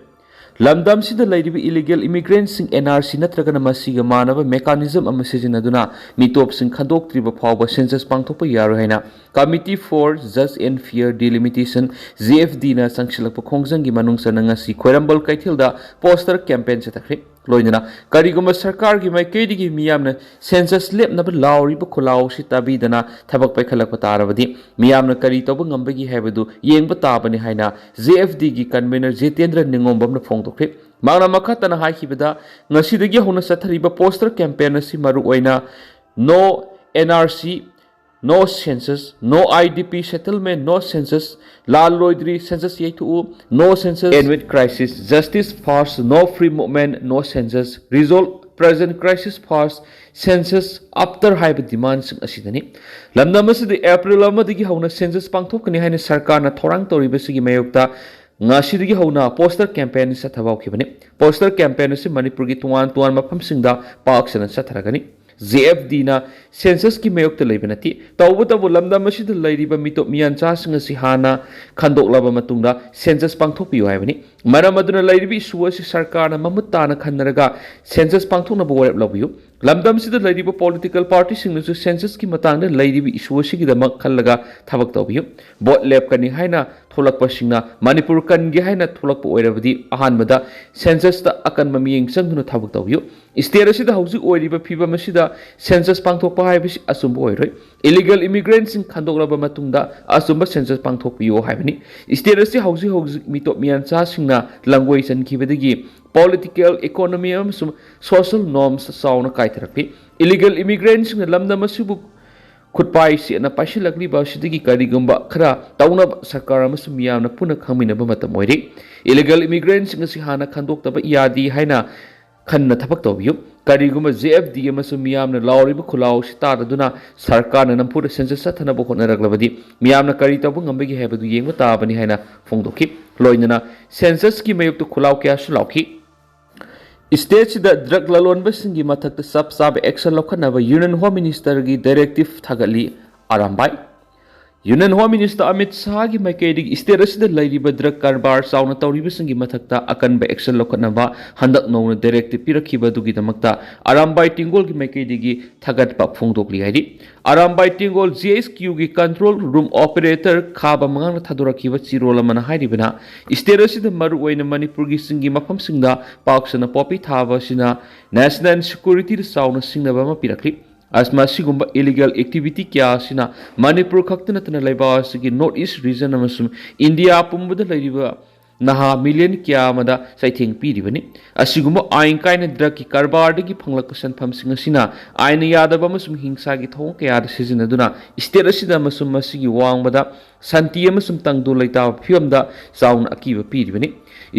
ꯂꯝꯗꯝꯁꯤꯗ ꯂꯩꯔꯤꯕ ꯏꯂꯤꯒꯦꯜ ꯏꯃꯤꯒ꯭ꯔꯦꯟꯠꯁꯤꯡ ꯑꯦꯟ ꯑꯥꯔ ꯁꯤ ꯅꯠꯇ꯭ꯔꯒꯅ ꯃꯁꯤꯒ ꯃꯥꯟꯅꯕ ꯃꯦꯀꯥꯅꯤꯖꯝ ꯑꯃ ꯁꯤꯖꯤꯟꯅꯗꯨꯅ ꯃꯤꯇꯣꯞꯁꯤꯡ ꯈꯟꯗꯣꯛꯇ꯭ꯔꯤꯕ ꯐꯥꯎꯕ ꯁꯦꯟꯁꯁ ꯄꯥꯡꯊꯣꯛꯄ ꯌꯥꯔꯣꯏ ꯍꯥꯏꯅ Committee for Just and Fair Delimitation, J F ꯗꯤꯅ ꯆꯪꯁꯤꯜꯂꯛꯄ ꯈꯣꯡꯖꯪꯒꯤ ꯃꯅꯨꯡ ꯆꯟꯅ ꯉꯁꯤ ꯈ꯭ꯋꯥꯏꯔꯝꯕꯟ ꯀꯩꯊꯦꯜꯗ ꯄꯣꯁꯇꯔ ꯀꯦꯝꯄꯦꯟ ꯆꯠꯊꯈ꯭ꯔꯦ꯫ ꯂꯣꯏꯅꯅ ꯀꯔꯤꯒꯨꯝꯕ ꯁꯔꯀꯥꯔꯒꯤ ꯃꯥꯏꯀꯩꯗꯒꯤ ꯃꯤꯌꯥꯝꯅ ꯁꯦꯟꯁꯁ ꯂꯦꯞꯅꯕ ꯂꯥꯎꯔꯤꯕ ꯈꯣꯜꯂꯥꯎ ꯑꯁꯤ ꯇꯥꯕꯤꯗꯅ ꯊꯕꯛ ꯄꯥꯏꯈꯠꯂꯛꯄ ꯇꯥꯔꯕꯗꯤ ꯃꯤꯌꯥꯝꯅ ꯀꯔꯤ ꯇꯧꯕ ꯉꯝꯕꯒꯦ ꯍꯥꯏꯕꯗꯨ ꯌꯦꯡꯕ ꯇꯥꯕꯅꯤ ꯍꯥꯏꯅ ꯖꯦ ꯑꯦꯐ ꯗꯤꯒꯤ ꯀꯟꯚꯦꯅꯔ ꯖꯤꯇꯦꯟꯗ꯭ꯔ ꯅꯤꯉꯣꯝꯕꯝꯅ ꯐꯣꯡꯗꯣꯛꯈ꯭ꯔꯦ꯫ ꯃꯍꯥꯛꯅ ꯃꯈꯥ ꯇꯥꯅ ꯍꯥꯏꯈꯤꯕꯗ, ꯉꯁꯤꯗꯒꯤ ꯍꯧꯅ ꯆꯠꯊꯔꯤꯕ ꯄꯣꯁꯇꯔ ꯀꯦꯝꯄꯦꯟ ꯑꯁꯤ ꯃꯔꯨꯑꯣꯏꯅ No N R C, No Census, No I D P Settlement, No Census, ꯂꯥꯜꯂꯣꯏꯗ꯭ꯔꯤ ꯁꯦꯟꯁꯁ ꯌꯩꯊꯣꯛꯎ, No Census, End with Crisis, Justice First, No Free Movement, No Census, Resolve Present Crisis First, Census After ꯍꯥꯏꯕ ꯗꯤꯃꯥꯟꯁꯤꯡ ꯑꯁꯤꯗꯅꯤ꯫ ꯂꯝꯗꯝ ꯑꯁꯤꯗ ꯑꯦꯄ꯭ꯔꯤꯜ ꯑꯃꯗꯒꯤ ꯍꯧꯅ ꯁꯦꯟꯁꯁ ꯄꯥꯡꯊꯣꯛꯀꯅꯤ ꯍꯥꯏꯅ ꯁꯔꯀꯥꯔꯅ ꯊꯧꯔꯥꯡ ꯇꯧꯔꯤꯕꯁꯤꯒꯤ ꯃꯥꯌꯣꯛꯇ ꯉꯁꯤꯗꯒꯤ ꯍꯧꯅ ꯄꯣꯁꯇꯔ ꯀꯦꯝꯄꯦꯟ ꯆꯠꯊꯕ ꯍꯧꯈꯤꯕꯅꯤ꯫ ꯄꯣꯁꯇꯔ ꯀꯦꯝꯄꯦꯟ ꯑꯁꯤ ꯃꯅꯤꯄꯨꯔꯒꯤ ꯇꯣꯉꯥꯟ ꯇꯣꯉꯥꯟꯕ ꯃꯐꯝꯁꯤꯡꯗ ꯄꯥꯛ ꯁꯟꯅ ꯆꯠꯊꯔꯒꯅꯤ꯫ ꯖꯦ ꯑꯦꯐ ꯗꯤꯅ ꯁꯦꯟꯁꯁꯀꯤ ꯃꯥꯌꯣꯛꯇ ꯂꯩꯕ ꯅꯠꯇꯦ꯫ ꯇꯧꯕꯇꯕꯨ ꯂꯝꯗꯝ ꯑꯁꯤꯗ ꯂꯩꯔꯤꯕ ꯃꯤꯇꯣꯞ ꯃꯤꯌꯥꯟꯆꯥꯁꯤꯡ ꯑꯁꯤ ꯍꯥꯟꯅ ꯈꯟꯗꯣꯛꯂꯕ ꯃꯇꯨꯡꯗ ꯁꯦꯟꯁꯁ ꯄꯥꯡꯊꯣꯛꯄꯤꯌꯨ ꯍꯥꯏꯕꯅꯤ꯫ ꯃꯔꯝ ꯑꯗꯨꯅ ꯂꯩꯔꯤꯕ ꯏꯁꯨ ꯑꯁꯤ ꯁꯔꯀꯥꯔꯅ ꯃꯃꯨꯠ ꯇꯥꯅ ꯈꯟꯅꯔꯒ ꯁꯦꯟꯁꯁ ꯄꯥꯡꯊꯣꯛꯅꯕ ꯋꯥꯔꯦꯞ ꯂꯧꯕꯤꯌꯨ꯫ ꯂꯝꯗꯝꯁꯤꯗ ꯂꯩꯔꯤꯕ ꯄꯣꯂꯤꯇꯤꯀꯦꯜ ꯄꯥꯔꯇꯤꯁꯤꯡꯅꯁꯨ ꯁꯦꯟꯁꯁꯀꯤ ꯃꯇꯥꯡꯗ ꯂꯩꯔꯤꯕ ꯏꯁꯨ ꯑꯁꯤꯒꯤꯗꯃꯛ ꯈꯜꯂꯒ ꯊꯕꯛ ꯇꯧꯕꯤꯌꯨ꯫ ꯚꯣꯠ ꯂꯦꯞꯀꯅꯤ ꯍꯥꯏꯅ ꯊꯣꯛꯂꯛꯄꯁꯤꯡꯅ ꯃꯅꯤꯄꯨꯔ ꯀꯟꯒꯦ ꯍꯥꯏꯅ ꯊꯣꯛꯂꯛꯄ ꯑꯣꯏꯔꯕꯗꯤ ꯑꯍꯥꯟꯕꯗ ꯁꯦꯟꯁꯁꯇ ꯑꯀꯟꯕ ꯃꯤꯠꯌꯦꯡ ꯆꯪꯗꯨꯅ ꯊꯕꯛ ꯇꯧꯕꯤꯌꯨ꯫ ꯁ꯭ꯇꯦꯠ ꯑꯁꯤꯗ ꯍꯧꯖꯤꯛ ꯑꯣꯏꯔꯤꯕ ꯐꯤꯕꯝ ꯑꯁꯤꯗ ꯁꯦꯟꯁꯁ ꯄꯥꯡꯊꯣꯛꯄ ꯍꯥꯏꯕꯁꯤ ꯑꯆꯨꯝꯕ ꯑꯣꯏꯔꯣꯏ꯫ ꯏꯂꯤꯒꯦꯜ ꯏꯃꯤꯒ꯭ꯔꯦꯟꯁꯤꯡ ꯈꯟꯗꯣꯛꯂꯕ ꯃꯇꯨꯡꯗ ꯑꯆꯨꯝꯕ ꯁꯦꯟꯁꯁ ꯄꯥꯡꯊꯣꯛꯄꯤꯌꯨ ꯍꯥꯏꯕꯅꯤ꯫ ꯁ꯭ꯇꯦꯠ ꯑꯁꯤ ꯍꯧꯖꯤꯛ ꯍꯧꯖꯤꯛ ꯃꯤꯇꯣꯞ ꯃꯤꯌꯥꯟꯆꯥꯁꯤꯡꯅ ꯂꯥꯡꯒꯣꯏ ꯆꯟꯈꯤꯕꯗꯒꯤ ꯄꯣꯂꯤꯇꯤꯀꯦꯜ, ꯏꯀꯣꯅꯣꯃꯤ ꯑꯃꯁꯨꯡ ꯁꯣꯁꯤꯌꯦꯜ ꯅꯣꯔꯝꯁ ꯆꯥꯎꯅ ꯀꯥꯏꯊꯔꯛꯂꯤ꯫ ꯏꯂꯤꯒꯦꯜ ꯏꯃꯤꯒ꯭ꯔꯦꯟꯁꯤꯡꯅ ꯂꯝꯗꯝ ꯑꯁꯤꯕꯨ ꯈꯨꯠꯄꯥꯏ ꯁꯦꯠꯅ ꯄꯥꯏꯁꯤꯜꯂꯛꯂꯤꯕ ꯑꯁꯤꯗꯒꯤ ꯀꯔꯤꯒꯨꯝꯕ ꯈꯔ ꯇꯧꯅꯕ ꯁꯔꯀꯥꯔ ꯑꯃꯁꯨꯡ ꯃꯤꯌꯥꯝꯅ ꯄꯨꯟꯅ ꯈꯪꯃꯤꯟꯅꯕ ꯃꯇꯝ ꯑꯣꯏꯔꯦ꯫ ꯏꯂꯤꯒꯦꯜ ꯏꯃꯤꯒ꯭ꯔꯦꯟꯁꯤꯡ ꯑꯁꯤ ꯍꯥꯟꯅ ꯈꯟꯗꯣꯛꯇꯕ ꯌꯥꯗꯦ ꯍꯥꯏꯅ ꯈꯟꯅ ꯊꯕꯛ ꯇꯧꯕꯤꯌꯨ꯫ ꯀꯔꯤꯒꯨꯝꯕ ꯖꯦ ꯑꯦꯐ ꯗꯤ ꯑꯃꯁꯨꯡ ꯃꯤꯌꯥꯝꯅ ꯂꯥꯎꯔꯤꯕ ꯈꯨꯜꯂꯥꯎ ꯑꯁꯤ ꯇꯥꯗꯗꯨꯅ ꯁꯔꯀꯥꯔꯅ ꯅꯝꯐꯨꯗ ꯁꯦꯟꯁꯁ ꯆꯠꯊꯅꯕ ꯍꯣꯠꯅꯔꯛꯂꯕꯗꯤ ꯃꯤꯌꯥꯝꯅ ꯀꯔꯤ ꯇꯧꯕ ꯉꯝꯕꯒꯦ ꯍꯥꯏꯕꯗꯨ ꯌꯦꯡꯕ ꯇꯥꯕꯅꯤ ꯍꯥꯏꯅ ꯐꯣꯡꯗꯣꯛꯈꯤ꯫ ꯂꯣꯏꯅꯅ ꯁꯦꯟꯁꯁꯀꯤ ꯃꯥꯌꯣꯛꯇ ꯈꯨꯜꯂꯥꯎ ꯀꯌꯥꯁꯨ ꯂꯥꯎꯈꯤ꯫ ꯁ꯭ꯇꯦꯠꯁꯤꯗ ꯗ꯭ꯔꯒ ꯂꯂꯣꯟꯕꯁꯤꯡꯒꯤ ꯃꯊꯛꯇ ꯆꯞ ꯆꯥꯕ ꯑꯦꯛꯁꯟ ꯂꯧꯈꯠꯅꯕ ꯌꯨꯅꯤꯌꯟ ꯍꯣꯝ ꯃꯤꯅꯤꯁꯇꯔꯒꯤ ꯗꯥꯏꯔꯦꯛꯇꯤꯚ ꯊꯥꯒꯠꯂꯤ Arambai. Union home minister Amit ꯁꯥꯍꯒꯤ ꯃꯥꯏꯀꯩꯗꯒꯤ ꯁ꯭ꯇꯦꯠ ꯑꯁꯤꯗ ꯂꯩꯔꯤꯕ ꯗ꯭ꯔꯒ ꯀꯔꯕꯥꯔ ꯆꯥꯎꯅ ꯇꯧꯔꯤꯕꯁꯤꯡꯒꯤ ꯃꯊꯛꯇ ꯑꯀꯟꯕ ꯑꯦꯛꯁꯟ ꯂꯧꯈꯠꯅꯕ ꯍꯟꯗꯛ ꯅꯧꯅ ꯗꯥꯏꯔꯦꯛꯇꯤꯚ ꯄꯤꯔꯛꯈꯤꯕ ꯑꯗꯨꯒꯤꯗꯃꯛꯇ ꯑꯔꯥꯝꯕꯥꯏ ꯇꯦꯡꯒꯣꯜꯒꯤ ꯃꯥꯏꯀꯩꯗꯒꯤ ꯊꯥꯒꯠꯄ ꯐꯣꯡꯗꯣꯛꯂꯤ ꯍꯥꯏꯔꯤ꯫ ꯑꯔꯥꯝꯕꯥꯏ ꯇꯦꯡꯒꯣꯜ ꯖꯤ ꯑꯩꯆ ꯀ꯭ꯌꯨꯒꯤ ꯀꯟꯇ꯭ꯔꯣꯜ ꯔꯨꯝ ꯑꯣꯄꯔꯦꯇꯔ ꯈꯥꯕ ꯃꯉꯥꯡꯅ ꯊꯥꯗꯣꯔꯛꯈꯤꯕ ꯆꯤꯔꯣꯜ ꯑꯃꯅ ꯍꯥꯏꯔꯤꯕꯅ, ꯁ꯭ꯇꯦꯠ ꯑꯁꯤꯗ ꯃꯔꯨꯑꯣꯏꯅ ꯃꯅꯤꯄꯨꯔꯒꯤ ꯆꯤꯡꯒꯤ ꯃꯐꯝꯁꯤꯡꯗ ꯄꯥꯛ ꯁꯟꯅ ꯄꯣꯄꯤ ꯊꯥꯕ ꯑꯁꯤꯅ ꯅꯦꯁꯅꯦꯜ ꯁꯦꯀ꯭ꯌꯨꯔꯤꯇꯤꯗ ꯆꯥꯎꯅ ꯁꯤꯡꯅꯕ ꯑꯃ ꯄꯤꯔꯛꯂꯤ꯫ ꯑꯁ-, ꯃꯁꯤꯒꯨꯝꯕ ꯏꯂꯤꯒꯦꯜ ꯑꯦꯛꯇꯤꯚꯤꯇꯤ ꯀꯌꯥ ꯑꯁꯤꯅ ꯃꯅꯤꯄꯨꯔ ꯈꯛꯇ ꯅꯠꯇꯅ ꯂꯩꯕꯥꯛ ꯑꯁꯤꯒꯤ ꯅꯣꯔꯠ ꯏꯁ ꯔꯤꯖꯟ ꯑꯃꯁꯨꯡ ꯏꯟꯗꯤꯌꯥ ꯄꯨꯝꯕꯗ ꯂꯩꯔꯤꯕ ꯅꯍꯥ ꯃꯤꯂꯤꯌꯟ ꯀꯌꯥ ꯑꯃꯗ ꯆꯩꯊꯦꯡ ꯄꯤꯔꯤꯕꯅꯤ꯫ ꯑꯁꯤꯒꯨꯝꯕ ꯑꯥꯏꯟ ꯀꯥꯏꯅ ꯗ꯭ꯔꯒꯀꯤ ꯀꯔꯕꯥꯔꯗꯒꯤ ꯐꯪꯂꯛꯄ ꯁꯦꯟꯐꯝꯁꯤꯡ ꯑꯁꯤꯅ ꯑꯥꯏꯟꯅ ꯌꯥꯗꯕ ꯑꯃꯁꯨꯡ ꯍꯤꯡꯁꯥꯒꯤ ꯊꯧꯑꯣꯡ ꯀꯌꯥꯗ ꯁꯤꯖꯤꯟꯅꯗꯨꯅ ꯁ꯭ꯇꯦꯠ ꯑꯁꯤꯗ ꯑꯃꯁꯨꯡ ꯃꯁꯤꯒꯤ ꯋꯥꯡꯃꯗ ꯁꯥꯟꯇꯤ ꯑꯃꯁꯨꯡ ꯇꯪꯗꯨ ꯂꯩꯇꯥꯕ ꯐꯤꯕꯝꯗ ꯆꯥꯎꯅ ꯑꯀꯤꯕ ꯄꯤꯔꯤꯕꯅꯤ꯫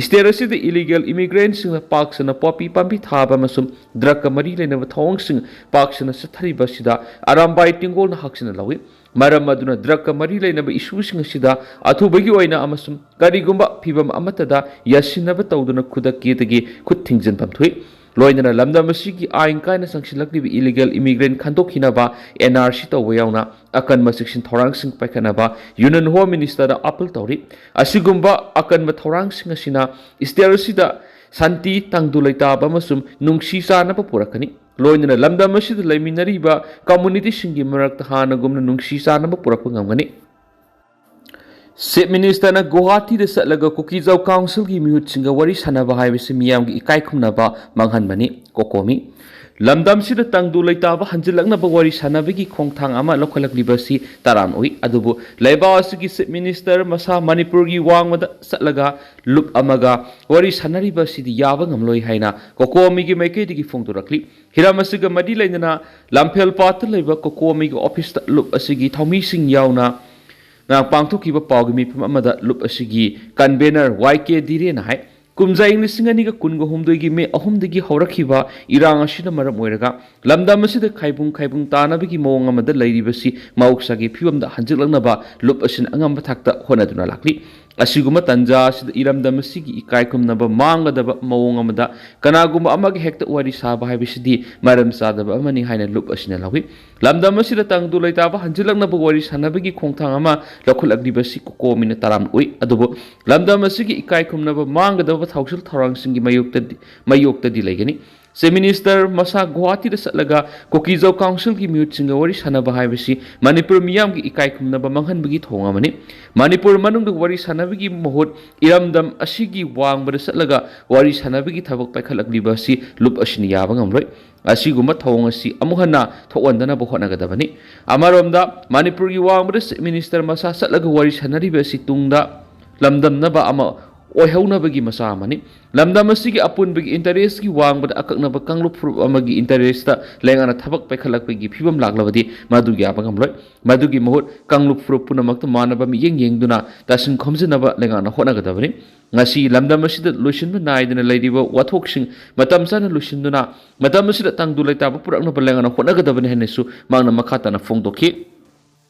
ꯁ꯭ꯇꯦꯠ ꯑꯁꯤꯗ ꯏꯂꯤꯒꯦꯜ ꯏꯃꯤꯒ꯭ꯔꯦꯟꯁꯤꯡꯅ ꯄꯥꯛ ꯁꯟꯅ ꯄꯣꯄꯤ ꯄꯥꯝꯕꯤ ꯊꯥꯕ ꯑꯃꯁꯨꯡ ꯗ꯭ꯔꯒꯀ ꯃꯔꯤ ꯂꯩꯅꯕ ꯊꯧꯑꯣꯡꯁꯤꯡ ꯄꯥꯛ ꯁꯟꯅ ꯆꯠꯊꯔꯤꯕ ꯑꯁꯤꯗ ꯑꯔꯥꯝꯕꯥꯏ ꯇꯦꯡꯒꯣꯜꯅ ꯍꯛꯆꯤꯟꯅ ꯂꯧꯏ꯫ ꯃꯔꯝ ꯑꯗꯨꯅ ꯗ꯭ꯔꯒꯀ ꯃꯔꯤ ꯂꯩꯅꯕ ꯏꯁꯨꯁꯤꯡ ꯑꯁꯤꯗ ꯑꯊꯨꯕꯒꯤ ꯑꯣꯏꯅ ꯑꯃꯁꯨꯡ ꯀꯔꯤꯒꯨꯝꯕ ꯐꯤꯚꯝ ꯑꯃꯠꯇꯗ ꯌꯥꯁꯤꯟꯅꯕ ꯇꯧꯗꯨꯅ ꯈꯨꯗꯛꯀꯤꯗꯒꯤ ꯈꯨꯠ ꯊꯤꯡꯖꯤꯟꯐꯝ ꯊꯣꯛꯏ꯫ ꯂꯣꯏꯅꯅ ꯂꯝꯗꯝ ꯑꯁꯤꯒꯤ ꯑꯥꯏꯟ ꯀꯥꯏꯅ ꯆꯪꯁꯤꯜꯂꯛꯂꯤꯕ ꯏꯂꯤꯒꯦꯜ ꯏꯃꯤꯒ꯭ꯔꯦꯟ ꯈꯟꯗꯣꯛꯈꯤꯅꯕ, ꯑꯦꯟ ꯑꯥꯔ ꯁꯤ ꯇꯧꯕ ꯌꯥꯎꯅ ꯑꯀꯟꯕ ꯆꯦꯛꯁꯤꯟ ꯊꯧꯔꯥꯡꯁꯤꯡ ꯄꯥꯏꯈꯠꯅꯕ ꯌꯨꯅꯤꯌꯟ ꯍꯣꯝ ꯃꯤꯅꯤꯁꯇꯔꯗ ꯑꯥꯄꯤꯜ ꯇꯧꯔꯤ꯫ ꯑꯁꯤꯒꯨꯝꯕ ꯑꯀꯟꯕ ꯊꯧꯔꯥꯡꯁꯤꯡ ꯑꯁꯤꯅ ꯁ꯭ꯇꯦꯠ ꯑꯁꯤꯗ ꯁꯥꯟꯇꯤ, ꯇꯪꯗꯨ ꯂꯩꯇꯥꯕ ꯑꯃꯁꯨꯡ ꯅꯨꯡꯁꯤ ꯆꯥꯟꯅꯕ ꯄꯨꯔꯛꯀꯅꯤ꯫ ꯂꯣꯏꯅꯅ ꯂꯝꯗꯝ ꯑꯁꯤꯗ ꯂꯩꯃꯤꯟꯅꯔꯤꯕ ꯀꯝꯃꯨꯅꯤꯇꯤꯁꯤꯡꯒꯤ ꯃꯔꯛꯇ ꯍꯥꯟꯅꯒꯨꯝꯅ ꯅꯨꯡꯁꯤ ꯆꯥꯟꯅꯕ ꯄꯨꯔꯛꯄ ꯉꯝꯒꯅꯤ꯫ ꯆꯤꯐ ꯃꯤꯅꯤꯁꯇꯔꯅ ꯒꯨꯋꯥꯍꯥꯇꯤꯗ ꯆꯠꯂꯒ ꯀꯨꯀꯤꯖꯥꯎ ꯀꯥꯎꯟꯁꯤꯜꯒꯤ ꯃꯤꯍꯨꯠꯁꯤꯡꯒ ꯋꯥꯔꯤ ꯁꯥꯟꯅꯕ ꯍꯥꯏꯕꯁꯤ ꯃꯤꯌꯥꯝꯒꯤ ꯏꯀꯥꯏ ꯈꯨꯝꯅꯕ ꯃꯥꯡꯍꯟꯕꯅꯤ꯫ ꯀꯣꯀꯣꯃꯤ꯫ ꯂꯝꯗꯝꯁꯤꯗ ꯇꯪꯗꯨ ꯂꯩꯇꯥꯕ ꯍꯟꯖꯤꯜꯂꯛꯅꯕ ꯋꯥꯔꯤ ꯁꯥꯟꯅꯕꯒꯤ ꯈꯣꯡꯊꯥꯡ ꯑꯃ ꯂꯧꯈꯠꯂꯛꯂꯤꯕꯁꯤ ꯇꯔꯥꯝꯅ ꯑꯣꯛꯏ꯫ ꯑꯗꯨꯕꯨ ꯂꯩꯕꯥꯛ ꯑꯁꯤꯒꯤ ꯆꯤꯐ ꯃꯤꯅꯤꯁꯇꯔ ꯃꯁꯥ ꯃꯅꯤꯄꯨꯔꯒꯤ ꯋꯥꯡꯃꯗ ꯆꯠꯂꯒ ꯂꯨꯞ ꯑꯃꯒ ꯋꯥꯔꯤ ꯁꯥꯟꯅꯔꯤꯕ ꯑꯁꯤꯗꯤ ꯌꯥꯕ ꯉꯝꯂꯣꯏ ꯍꯥꯏꯅ ꯀꯣꯀꯣꯃꯤꯒꯤ ꯃꯥꯏꯀꯩꯗꯒꯤ ꯐꯣꯡꯗꯣꯔꯛꯂꯤ꯫ ꯍꯤꯔꯝ ꯑꯁꯤꯒ ꯃꯔꯤ ꯂꯩꯅꯅ ꯂꯝꯐꯦꯜ ꯄꯥꯠꯇ ꯂꯩꯕ ꯀꯣꯀꯣꯃꯤꯒꯤ ꯑꯣꯐꯤꯁꯇ ꯂꯨꯞ ꯑꯁꯤꯒꯤ ꯊꯧꯃꯤꯁꯤꯡ ꯌꯥꯎꯅ ꯉꯔꯥꯡ ꯄꯥꯡꯊꯣꯛꯈꯤꯕ ꯄꯥꯎꯒꯤ ꯃꯤꯐꯝ ꯑꯃꯗ ꯂꯨꯞ ꯑꯁꯤꯒꯤ ꯀꯟꯚꯦꯅꯔ ꯋꯥꯏ ꯀꯦ ꯗꯤꯔꯦꯅ ꯍꯥꯏ, ꯀꯨꯝꯖꯥ ꯏꯪ ꯂꯤꯁꯤꯡ ꯑꯅꯤꯒ ꯀꯨꯟꯒ ꯍꯨꯝꯗꯣꯏꯒꯤ ꯃꯦ ꯑꯍꯨꯝꯗꯒꯤ ꯍꯧꯔꯛꯈꯤꯕ ꯏꯔꯥꯡ ꯑꯁꯤꯅ ꯃꯔꯝ ꯑꯣꯏꯔꯒ ꯂꯝꯗꯝ ꯑꯁꯤꯗ ꯈꯥꯏꯕꯨꯡ ꯈꯥꯏꯕꯨꯡ ꯇꯥꯅꯕꯒꯤ ꯃꯑꯣꯡ ꯑꯃꯗ ꯂꯩꯔꯤꯕꯁꯤ ꯃꯍꯧꯁꯥꯒꯤ ꯐꯤꯕꯝꯗ ꯍꯟꯖꯤꯜꯂꯛꯅꯕ ꯂꯨꯞ ꯑꯁꯤꯅ ꯑꯉꯝꯕ ꯊꯥꯛꯇ ꯍꯣꯠꯅꯗꯨꯅ ꯂꯥꯛꯂꯤ꯫ ꯑꯁꯤꯒꯨꯝꯕ ꯇꯥꯟꯖꯥ ꯑꯁꯤꯗ ꯏꯔꯝꯗꯝ ꯑꯁꯤꯒꯤ ꯏꯀꯥꯏ ꯈꯨꯝꯅꯕ ꯃꯥꯡꯒꯗꯕ ꯃꯑꯣꯡ ꯑꯃꯗ ꯀꯅꯥꯒꯨꯝꯕ ꯑꯃꯒ ꯍꯦꯛꯇ ꯋꯥꯔꯤ ꯁꯥꯕ ꯍꯥꯏꯕꯁꯤꯗꯤ ꯃꯔꯝ ꯆꯥꯗꯕ ꯑꯃꯅꯤ ꯍꯥꯏꯅ ꯂꯨꯞ ꯑꯁꯤꯅ ꯂꯧꯏ꯫ ꯂꯝꯗꯝ ꯑꯁꯤꯗ ꯇꯪꯗꯨ ꯂꯩꯇꯥꯕ ꯍꯟꯖꯤꯜꯂꯛꯅꯕ ꯋꯥꯔꯤ ꯁꯥꯟꯅꯕꯒꯤ ꯈꯣꯡꯊꯥꯡ ꯑꯃ ꯂꯧꯈꯠꯂꯛꯂꯤꯕꯁꯤ ꯀꯣꯀꯣꯃꯤꯅ ꯇꯔꯥꯝꯅ ꯑꯣꯛꯏ꯫ ꯑꯗꯨꯕꯨ ꯂꯝꯗꯝ ꯑꯁꯤꯒꯤ ꯏꯀꯥꯏ ꯈꯨꯝꯅꯕ ꯃꯥꯡꯒꯗꯕ ꯊꯧꯁꯤꯜ ꯊꯧꯔꯥꯡꯁꯤꯡꯒꯤ ꯃꯥꯌꯣꯛꯇꯗꯤ, ꯃꯥꯌꯣꯛꯇꯗꯤ ꯂꯩꯒꯅꯤ꯫ ꯆꯤꯐ ꯃꯤꯅꯤꯁꯇꯔ ꯃꯁꯥ ꯒꯨꯋꯥꯍꯥꯇꯤꯗ ꯆꯠꯂꯒ ꯀꯨꯀꯤꯖꯥꯎ ꯀꯥꯎꯟꯁꯤꯜꯒꯤ ꯃꯤꯍꯨꯠꯁꯤꯡꯒ ꯋꯥꯔꯤ ꯁꯥꯟꯅꯕ ꯍꯥꯏꯕꯁꯤ ꯃꯅꯤꯄꯨꯔ ꯃꯤꯌꯥꯝꯒꯤ ꯏꯀꯥꯏ ꯈꯨꯝꯅꯕ ꯃꯥꯡꯍꯟꯕꯒꯤ ꯊꯧꯑꯣꯡ ꯑꯃꯅꯤ꯫ ꯃꯅꯤꯄꯨꯔ ꯃꯅꯨꯡꯗ ꯋꯥꯔꯤ ꯁꯥꯟꯅꯕꯒꯤ ꯃꯍꯨꯠ ꯏꯔꯝꯗꯝ ꯑꯁꯤꯒꯤ ꯋꯥꯡꯃꯗ ꯆꯠꯂꯒ ꯋꯥꯔꯤ ꯁꯥꯟꯅꯕꯒꯤ ꯊꯕꯛ ꯄꯥꯏꯈꯠꯂꯛꯂꯤꯕ ꯑꯁꯤ ꯂꯨꯞ ꯑꯁꯤꯅ ꯌꯥꯕ ꯉꯝꯂꯣꯏ꯫ ꯑꯁꯤꯒꯨꯝꯕ ꯊꯧꯑꯣꯡ ꯑꯁꯤ ꯑꯃꯨꯛ ꯍꯟꯅ ꯊꯣꯛꯍꯟꯗꯅꯕ ꯍꯣꯠꯅꯒꯗꯕꯅꯤ꯫ ꯑꯃꯔꯣꯝꯗ ꯃꯅꯤꯄꯨꯔꯒꯤ ꯋꯥꯡꯃꯗ ꯆꯤꯐ ꯃꯤꯅꯤꯁꯇꯔ ꯃꯁꯥ ꯆꯠꯂꯒ ꯋꯥꯔꯤ ꯁꯥꯟꯅꯔꯤꯕ ꯑꯁꯤ ꯇꯨꯡꯗ ꯂꯝꯗꯝꯅꯕ ꯑꯃ ꯑꯣꯏꯍꯧꯅꯕꯒꯤ ꯃꯆꯥꯛ ꯑꯃꯅꯤ꯫ ꯂꯝꯗꯝ ꯑꯁꯤꯒꯤ ꯑꯄꯨꯟꯕꯒꯤ ꯏꯟꯇꯔꯦꯁꯀꯤ ꯋꯥꯡꯃꯗ ꯑꯀꯛꯅꯕ ꯀꯥꯡꯂꯨꯞ ꯐꯨꯔꯨꯞ ꯑꯃꯒꯤ ꯏꯟꯇꯔꯦꯁꯇ ꯂꯩꯉꯥꯛꯅ ꯊꯕꯛ ꯄꯥꯏꯈꯠꯂꯛꯄꯒꯤ ꯐꯤꯕꯝ ꯂꯥꯛꯂꯕꯗꯤ ꯃꯗꯨ ꯌꯥꯕ ꯉꯝꯂꯣꯏ꯫ ꯃꯗꯨꯒꯤ ꯃꯍꯨꯠ ꯀꯥꯡꯂꯨꯞ ꯐꯨꯔꯨꯞ ꯄꯨꯝꯅꯃꯛꯇ ꯃꯥꯟꯅꯕ ꯃꯤꯠꯌꯦꯡ ꯌꯦꯡꯗꯨꯅ ꯇꯥꯁꯤꯟ ꯈꯣꯝꯖꯤꯟꯅꯕ ꯂꯩꯉꯥꯛꯅ ꯍꯣꯠꯅꯒꯗꯕꯅꯤ꯫ ꯉꯁꯤ ꯂꯝꯗꯝ ꯑꯁꯤꯗ ꯂꯣꯏꯁꯤꯟꯕ ꯅꯥꯏꯗꯅ ꯂꯩꯔꯤꯕ ꯋꯥꯊꯣꯛꯁꯤꯡ ꯃꯇꯝ ꯆꯥꯅ ꯂꯣꯏꯁꯤꯟꯗꯨꯅ ꯃꯇꯝ ꯑꯁꯤꯗ ꯇꯪꯗꯨ ꯂꯩꯇꯥꯕ ꯄꯨꯔꯛꯅꯕ ꯂꯩꯉꯥꯛꯅ ꯍꯣꯠꯅꯒꯗꯕꯅꯤ ꯍꯥꯏꯅꯁꯨ ꯃꯍꯥꯛꯅ ꯃꯈꯥ ꯇꯥꯅ ꯐꯣꯡꯗꯣꯛꯈꯤ꯫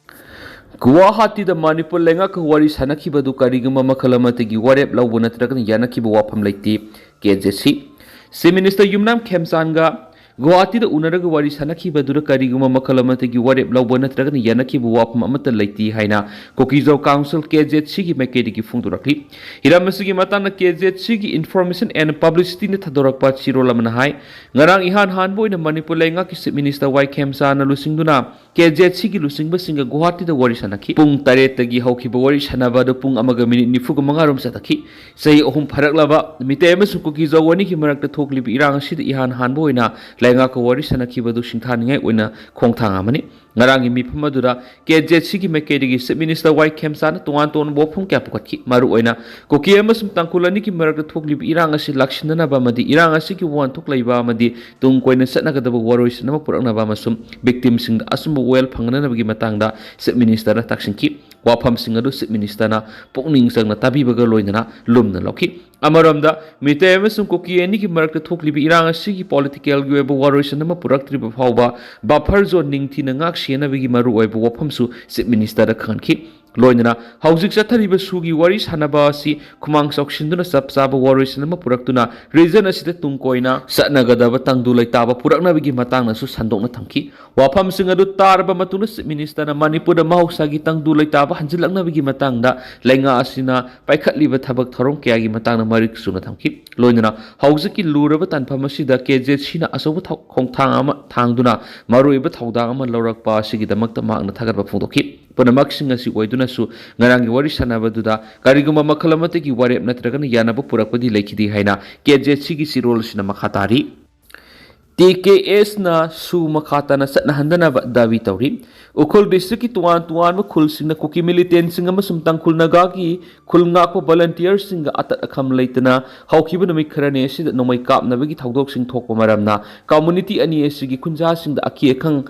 ꯒꯨꯋꯥꯍꯥꯇꯤꯗ ꯃꯅꯤꯄꯨꯔ ꯂꯩꯉꯥꯛꯀ ꯋꯥꯔꯤ ꯁꯥꯟꯅꯈꯤꯕꯗꯨ ꯀꯔꯤꯒꯨꯝꯕ ꯃꯈꯜ ꯑꯃꯠꯇꯒꯤ ꯋꯥꯔꯦꯞ ꯂꯧꯕ ꯅꯠꯇ꯭ꯔꯒ ꯌꯥꯅꯈꯤꯕ ꯋꯥꯐꯝ ꯂꯩꯇꯦ꯫ ꯀꯦ ꯖꯦ ꯁꯤ꯫ Chief Minister ꯌꯨꯝꯅꯥꯝ ꯈꯦꯝꯆꯥꯟꯒ ꯒꯨꯋꯥꯍꯥꯇꯤꯗ ꯎꯅꯔꯒ ꯋꯥꯔꯤ ꯁꯥꯟꯅꯈꯤꯕ ꯑꯗꯨꯗ ꯀꯔꯤꯒꯨꯝꯕ ꯃꯈꯜ ꯑꯃꯠꯇꯒꯤ ꯋꯥꯔꯦꯞ ꯂꯧꯕ ꯅꯠꯇ꯭ꯔꯒꯅ ꯌꯥꯅꯈꯤꯕ ꯋꯥꯐꯝ ꯑꯃꯠꯇ ꯂꯩꯇꯦ ꯍꯥꯏꯅ ꯀꯨꯀꯤꯖꯥꯎ ꯀꯥꯎꯟꯁꯤꯜ, ꯀꯦ ꯖꯦꯠ ꯁꯤꯒꯤ ꯃꯥꯏꯀꯩꯗꯒꯤ ꯐꯣꯡꯗꯣꯔꯛꯂꯤ꯫ ꯍꯤꯔꯝ ꯑꯁꯤꯒꯤ ꯃꯇꯥꯡꯗ ꯀꯦ ꯖꯦꯠ ꯁꯤꯒꯤ Information and Publicityꯅ ꯊꯥꯗꯣꯔꯛꯄ ꯆꯦꯔꯣꯜ ꯑꯃꯅ ꯍꯥꯏ, ꯉꯔꯥꯡ ꯏꯍꯥꯟ ꯍꯥꯟꯕ ꯑꯣꯏꯅ ꯃꯅꯤꯄꯨꯔ ꯂꯩꯉꯥꯛꯀꯤ Chief Minister ꯋꯥꯏ ꯈꯦꯝꯆꯥꯟꯅ ꯂꯨꯆꯤꯡꯗꯨꯅ ꯀꯦ ꯖꯦꯠ ꯁꯤꯒꯤ ꯂꯨꯆꯤꯡꯕꯁꯤꯡꯒ ꯒꯨꯋꯥꯍꯥꯇꯤꯗ ꯋꯥꯔꯤ ꯁꯥꯟꯅꯈꯤ꯫ ꯄꯨꯡ ꯇꯔꯦꯠꯇꯒꯤ ꯍꯧꯈꯤꯕ ꯋꯥꯔꯤ ꯁꯥꯟꯅꯕ ꯑꯗꯨ ꯄꯨꯡ ꯑꯃꯒ ꯃꯤꯅꯤꯠ ꯅꯤꯐꯨꯒ ꯃꯉꯥ ꯔꯣꯝ ꯆꯠꯊꯈꯤ꯫ ꯆꯍꯤ ꯑꯍꯨꯝ ꯐꯥꯔꯛꯂꯕ ꯃꯤꯇꯩ ꯑꯃꯁꯨꯡ ꯀꯨꯀꯤꯖꯥꯎ ꯑꯅꯤꯒꯤ ꯃꯔꯛꯇ ꯊꯣꯛꯂꯤꯕ ꯏꯔꯥꯡ ꯑꯁꯤꯗ ꯏꯍꯥꯟ ꯍꯥꯟꯕ ꯑꯣꯏꯅ ꯂꯩꯉꯥꯛꯀ ꯋꯥꯔꯤ ꯁꯥꯟꯅꯈꯤꯕ ꯑꯗꯨ ꯁꯤꯡꯊꯥꯅꯤꯡꯉꯥꯏ ꯑꯣꯏꯅ ꯈꯣꯡꯊꯥꯡ ꯑꯃꯅꯤ꯫ ꯉꯔꯥꯡꯒꯤ ꯃꯤꯐꯝ ꯑꯗꯨꯗ ꯀꯦ ꯖꯦꯠ ꯁꯤꯒꯤ ꯃꯥꯏꯀꯩꯗꯒꯤ Chief Minister ꯋꯥꯏ ꯈꯦꯝꯆꯥꯟꯅ ꯇꯣꯉꯥꯟ ꯇꯣꯉꯥꯟꯕ ꯋꯥꯐꯝ ꯀꯌꯥ ꯄꯨꯈꯠꯈꯤ꯫ ꯃꯔꯨꯑꯣꯏꯅ ꯀꯨꯀꯤ ꯑꯃꯁꯨꯡ ꯇꯥꯡꯈꯨꯜ ꯑꯅꯤꯒꯤ ꯃꯔꯛꯇ ꯊꯣꯛꯂꯤꯕ ꯏꯔꯥꯡ ꯑꯁꯤ ꯂꯥꯛꯁꯤꯟꯅꯅꯕ ꯑꯃꯗꯤ ꯏꯔꯥꯡ ꯑꯁꯤꯒꯤ ꯋꯥꯍꯟꯊꯣꯛ ꯂꯩꯕ ꯑꯃꯗꯤ ꯇꯨꯡ ꯀꯣꯏꯅ ꯆꯠꯅꯒꯗꯕ ꯋꯥꯔꯣꯏꯁꯤꯟ ꯑꯃ ꯄꯨꯔꯛꯅꯕ ꯑꯃꯁꯨꯡ victimꯁꯤꯡꯗ ꯑꯆꯨꯝꯕ ꯋꯥꯌꯦꯜ ꯐꯪꯍꯟꯅꯕꯒꯤ ꯃꯇꯥꯡꯗ Chief Ministerꯅ ꯇꯥꯛꯁꯤꯟꯈꯤ꯫ ꯋꯥꯐꯝꯁꯤꯡ ꯑꯗꯨ Chief Ministerꯅ ꯄꯨꯛꯅꯤꯡ ꯆꯪꯅ ꯇꯥꯕꯤꯕꯒ ꯂꯣꯏꯅꯅ ꯂꯨꯝꯅ ꯂꯧꯈꯤ꯫ ꯑꯃꯔꯣꯝꯗ, ꯃꯤꯇꯩ ꯑꯃꯁꯨꯡ ꯀꯨꯀꯤ ꯑꯅꯤꯒꯤ ꯃꯔꯛꯇ ꯊꯣꯛꯂꯤꯕ ꯏꯔꯥꯡ ꯑꯁꯤꯒꯤ politicalꯒꯤ ꯑꯣꯏꯕ ꯋꯥꯔꯣꯏꯁꯤꯟ ꯑꯃ ꯄꯨꯔꯛꯇ꯭ꯔꯤꯕ ꯐꯥꯎꯕ buffer zone ꯅꯤꯡꯊꯤꯅ ꯉꯥꯛ ꯁꯦꯟꯅꯕꯒꯤ ꯃꯔꯨꯑꯣꯏꯕ ꯋꯥꯐꯝꯁꯨ Chief Ministerꯗ ꯈꯪꯍꯟꯈꯤ꯫ ꯂꯣꯏꯅꯅ ꯍꯧꯖꯤꯛ ꯆꯠꯊꯔꯤꯕ ꯁꯨꯒꯤ ꯋꯥꯔꯤ ꯁꯥꯟꯅꯕ ꯑꯁꯤ ꯈꯨꯃꯥꯡ ꯆꯥꯎꯁꯤꯟꯗꯨꯅ ꯆꯞ ꯆꯥꯕ ꯋꯥꯔꯣꯏꯁꯤꯟ ꯑꯃ ꯄꯨꯔꯛꯇꯨꯅ region ꯑꯁꯤꯗ ꯇꯨꯡ ꯀꯣꯏꯅ ꯆꯠꯅꯒꯗꯕ ꯇꯪꯗꯨ ꯂꯩꯇꯥꯕ ꯄꯨꯔꯛꯅꯕꯒꯤ ꯃꯇꯥꯡꯗꯁꯨ ꯁꯟꯗꯣꯛꯅ ꯊꯝꯈꯤ꯫ ꯋꯥꯐꯝꯁꯤꯡ ꯑꯗꯨ ꯇꯥꯔꯕ ꯃꯇꯨꯡꯗ Chief Ministerꯅ ꯃꯅꯤꯄꯨꯔꯗ ꯃꯍꯧꯁꯥꯒꯤ ꯇꯪꯗꯨ ꯂꯩꯇꯥꯕ ꯍꯟꯖꯤꯜꯂꯛꯅꯕꯒꯤ ꯃꯇꯥꯡꯗ ꯂꯩꯉꯥꯛ ꯑꯁꯤꯅ ꯄꯥꯏꯈꯠꯂꯤꯕ ꯊꯕꯛ ꯊꯧꯔꯝ ꯀꯌꯥꯒꯤ ꯃꯇꯥꯡꯗ ꯃꯔꯤꯛ ꯆꯨꯝꯅ ꯊꯝꯈꯤ꯫ ꯂꯣꯏꯅꯅ ꯍꯧꯖꯤꯛꯀꯤ ꯂꯨꯔꯕ ꯇꯥꯟꯐꯝ ꯑꯁꯤꯗ ꯀꯦ ꯖꯦꯠ ꯁꯤꯅ ꯑꯆꯧꯕ ꯊꯧ-, ꯈꯣꯡꯊꯥꯡ ꯑꯃ ꯊꯥꯡꯗꯨꯅ ꯃꯔꯨꯑꯣꯏꯕ ꯊꯧꯗꯥꯡ ꯑꯃ ꯂꯧꯔꯛꯄ ꯑꯁꯤꯒꯤꯗꯃꯛꯇ ꯃꯍꯥꯛꯅ ꯊꯥꯒꯠꯄ ꯐꯣꯡꯗꯣꯛꯈꯤ꯫ ꯄꯨꯝꯅꯃꯛꯁꯤꯡ ꯑꯁꯤ ꯑꯣꯏꯗꯨꯅꯁꯨ ꯉꯔꯥꯡꯒꯤ ꯋꯥꯔꯤ ꯁꯥꯟꯅꯕꯗꯨꯗ ꯀꯔꯤꯒꯨꯝꯕ ꯃꯈꯜ ꯑꯃꯠꯇꯒꯤ ꯋꯥꯔꯦꯞ ꯅꯠꯇ꯭ꯔꯒꯅ ꯌꯥꯅꯕ ꯄꯨꯔꯛꯄꯗꯤ ꯂꯩꯈꯤꯗꯦ ꯍꯥꯏꯅ ꯀꯦ ꯖꯦꯠ ꯁꯤꯒꯤ ꯆꯦꯔꯣꯜ ꯑꯁꯤꯅ ꯃꯈꯥ ꯇꯥꯔꯤ꯫ ꯇꯤ ꯀꯦ ꯑꯦꯁꯅ ꯁꯨ ꯃꯈꯥ ꯇꯥꯅ ꯆꯠꯅꯍꯟꯗꯅꯕ ꯗꯥꯕꯤ ꯇꯧꯔꯤ꯫ ꯎꯈ꯭ꯔꯨꯜ districtꯀꯤ ꯇꯣꯉꯥꯟ ꯇꯣꯉꯥꯟꯕ ꯈꯨꯜꯁꯤꯡꯅ ꯀꯨꯀꯤ militantꯁꯤꯡ ꯑꯃꯁꯨꯡ ꯇꯥꯡꯈꯨꯜ ꯅꯥꯒꯥꯒꯤ ꯈꯨꯜ ꯉꯥꯛꯄ volunteerꯁꯤꯡꯒ ꯑꯇꯠ ꯑꯈꯝ ꯂꯩꯇꯅ ꯍꯧꯈꯤꯕ ꯅꯨꯃꯤꯠ ꯈꯔꯅꯤ ꯑꯁꯤꯗ ꯅꯣꯡꯃꯩ ꯀꯥꯞꯅꯕꯒꯤ ꯊꯧꯗꯣꯛꯁꯤꯡ ꯊꯣꯛꯄ ꯃꯔꯝꯅ community ꯑꯅꯤ ꯑꯁꯤꯒꯤ ꯈꯨꯟꯖꯥꯁꯤꯡꯗ ꯑꯀꯤ ꯑꯈꯪ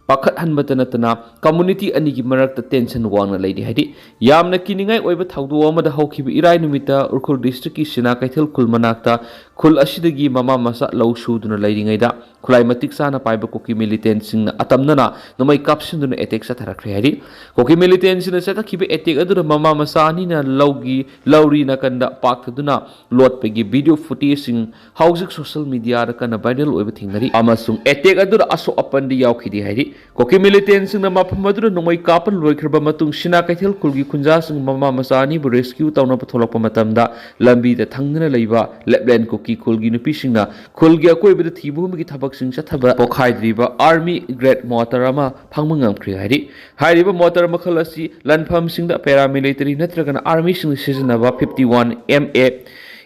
ꯄꯥꯈꯠꯍꯟꯕꯇ ꯅꯠꯇꯅ community ꯑꯅꯤꯒꯤ ꯃꯔꯛꯇ tension ꯋꯥꯡꯅ ꯂꯩꯔꯤ ꯍꯥꯏꯔꯤ꯫ ꯌꯥꯝꯅ ꯀꯤꯅꯤꯡꯉꯥꯏ ꯑꯣꯏꯕ ꯊꯧꯗꯣꯛ ꯑꯃꯗ ꯍꯧꯈꯤꯕ ꯏꯔꯥꯏ ꯅꯨꯃꯤꯠꯇ ꯎꯔꯈꯨꯜ districtꯀꯤ ꯁꯤꯅꯥ ꯀꯩꯊꯦꯜ ꯈꯨꯜ ꯃꯅꯥꯛꯇ ꯈꯨꯜ ꯑꯁꯤꯗꯒꯤ ꯃꯃꯥ ꯃꯆꯥ ꯂꯧ ꯁꯨꯗꯨꯅ ꯂꯩꯔꯤꯉꯩꯗ ꯈꯨꯠꯂꯥꯏ ꯃꯇꯤꯛ ꯆꯥꯅ ꯄꯥꯏꯕ ꯀꯨꯀꯤ militantꯁꯤꯡꯅ ꯑꯇꯝꯅꯅ ꯅꯣꯡꯃꯩ ꯀꯥꯞꯁꯤꯟꯗꯨꯅ attack ꯆꯠꯊꯔꯛꯈ꯭ꯔꯦ ꯍꯥꯏꯔꯤ꯫ ꯀꯨꯀꯤ militantꯁꯤꯡꯅ ꯆꯠꯊꯈꯤꯕ attack ꯑꯗꯨꯗ ꯃꯃꯥ ꯃꯆꯥ ꯑꯅꯤꯅ ꯂꯧꯒꯤ ꯂꯧꯔꯤ ꯅꯥꯀꯟꯗ ꯄꯥꯛꯊꯗꯨꯅ ꯂꯣꯠꯄꯒꯤ video footageꯁꯤꯡ ꯍꯧꯖꯤꯛ social mediaꯗ ꯀꯟꯅ viral ꯑꯣꯏꯕ ꯊꯦꯡꯅꯔꯤ ꯑꯃꯁꯨꯡ attack ꯑꯗꯨꯗ ꯑꯁꯣꯛ ꯑꯄꯟꯗꯤ ꯌꯥꯎꯈꯤꯗꯦ ꯍꯥꯏꯔꯤ꯫ ꯀꯨꯀꯤ militantꯁꯤꯡꯅ ꯃꯐꯝ ꯑꯗꯨꯗ ꯅꯣꯡꯃꯩ ꯀꯥꯞꯄ ꯂꯣꯏꯈ꯭ꯔꯕ ꯃꯇꯨꯡ ꯁꯤꯅꯥ ꯀꯩꯊꯦꯜ ꯈꯨꯜꯒꯤ ꯈꯨꯟꯖꯥꯁꯤꯡ ꯃꯃꯥ ꯃꯆꯥ ꯑꯅꯤꯕꯨ rescue ꯇꯧꯅꯕ ꯊꯣꯛꯂꯛꯄ ꯃꯇꯝꯗ ꯂꯝꯕꯤꯗ ꯊꯪꯗꯨꯅ ꯂꯩꯕ Lapland ꯀꯨꯀꯤ ꯈꯨꯜꯒꯤ ꯅꯨꯄꯤꯁꯤꯡꯅ ꯈꯨꯜꯒꯤ ꯑꯀꯣꯏꯕꯗ ꯊꯤꯕ ꯍꯨꯝꯕꯒꯤ ꯊꯕꯛꯁꯤꯡ ꯆꯠꯊꯕ ꯄꯣꯈꯥꯏꯗ꯭ꯔꯤꯕ army grade mortar ꯑꯃ ꯐꯪꯕ ꯉꯝꯈ꯭ꯔꯦ ꯍꯥꯏꯔꯤ꯫ ꯍꯥꯏꯔꯤꯕ mortar ꯃꯈꯜ ꯑꯁꯤ ꯂꯥꯟꯐꯝꯁꯤꯡꯗ paramilitary ꯅꯠꯇ꯭ꯔꯒꯅ armyꯁꯤꯡꯅ ꯁꯤꯖꯤꯟꯅꯕ fifty one M A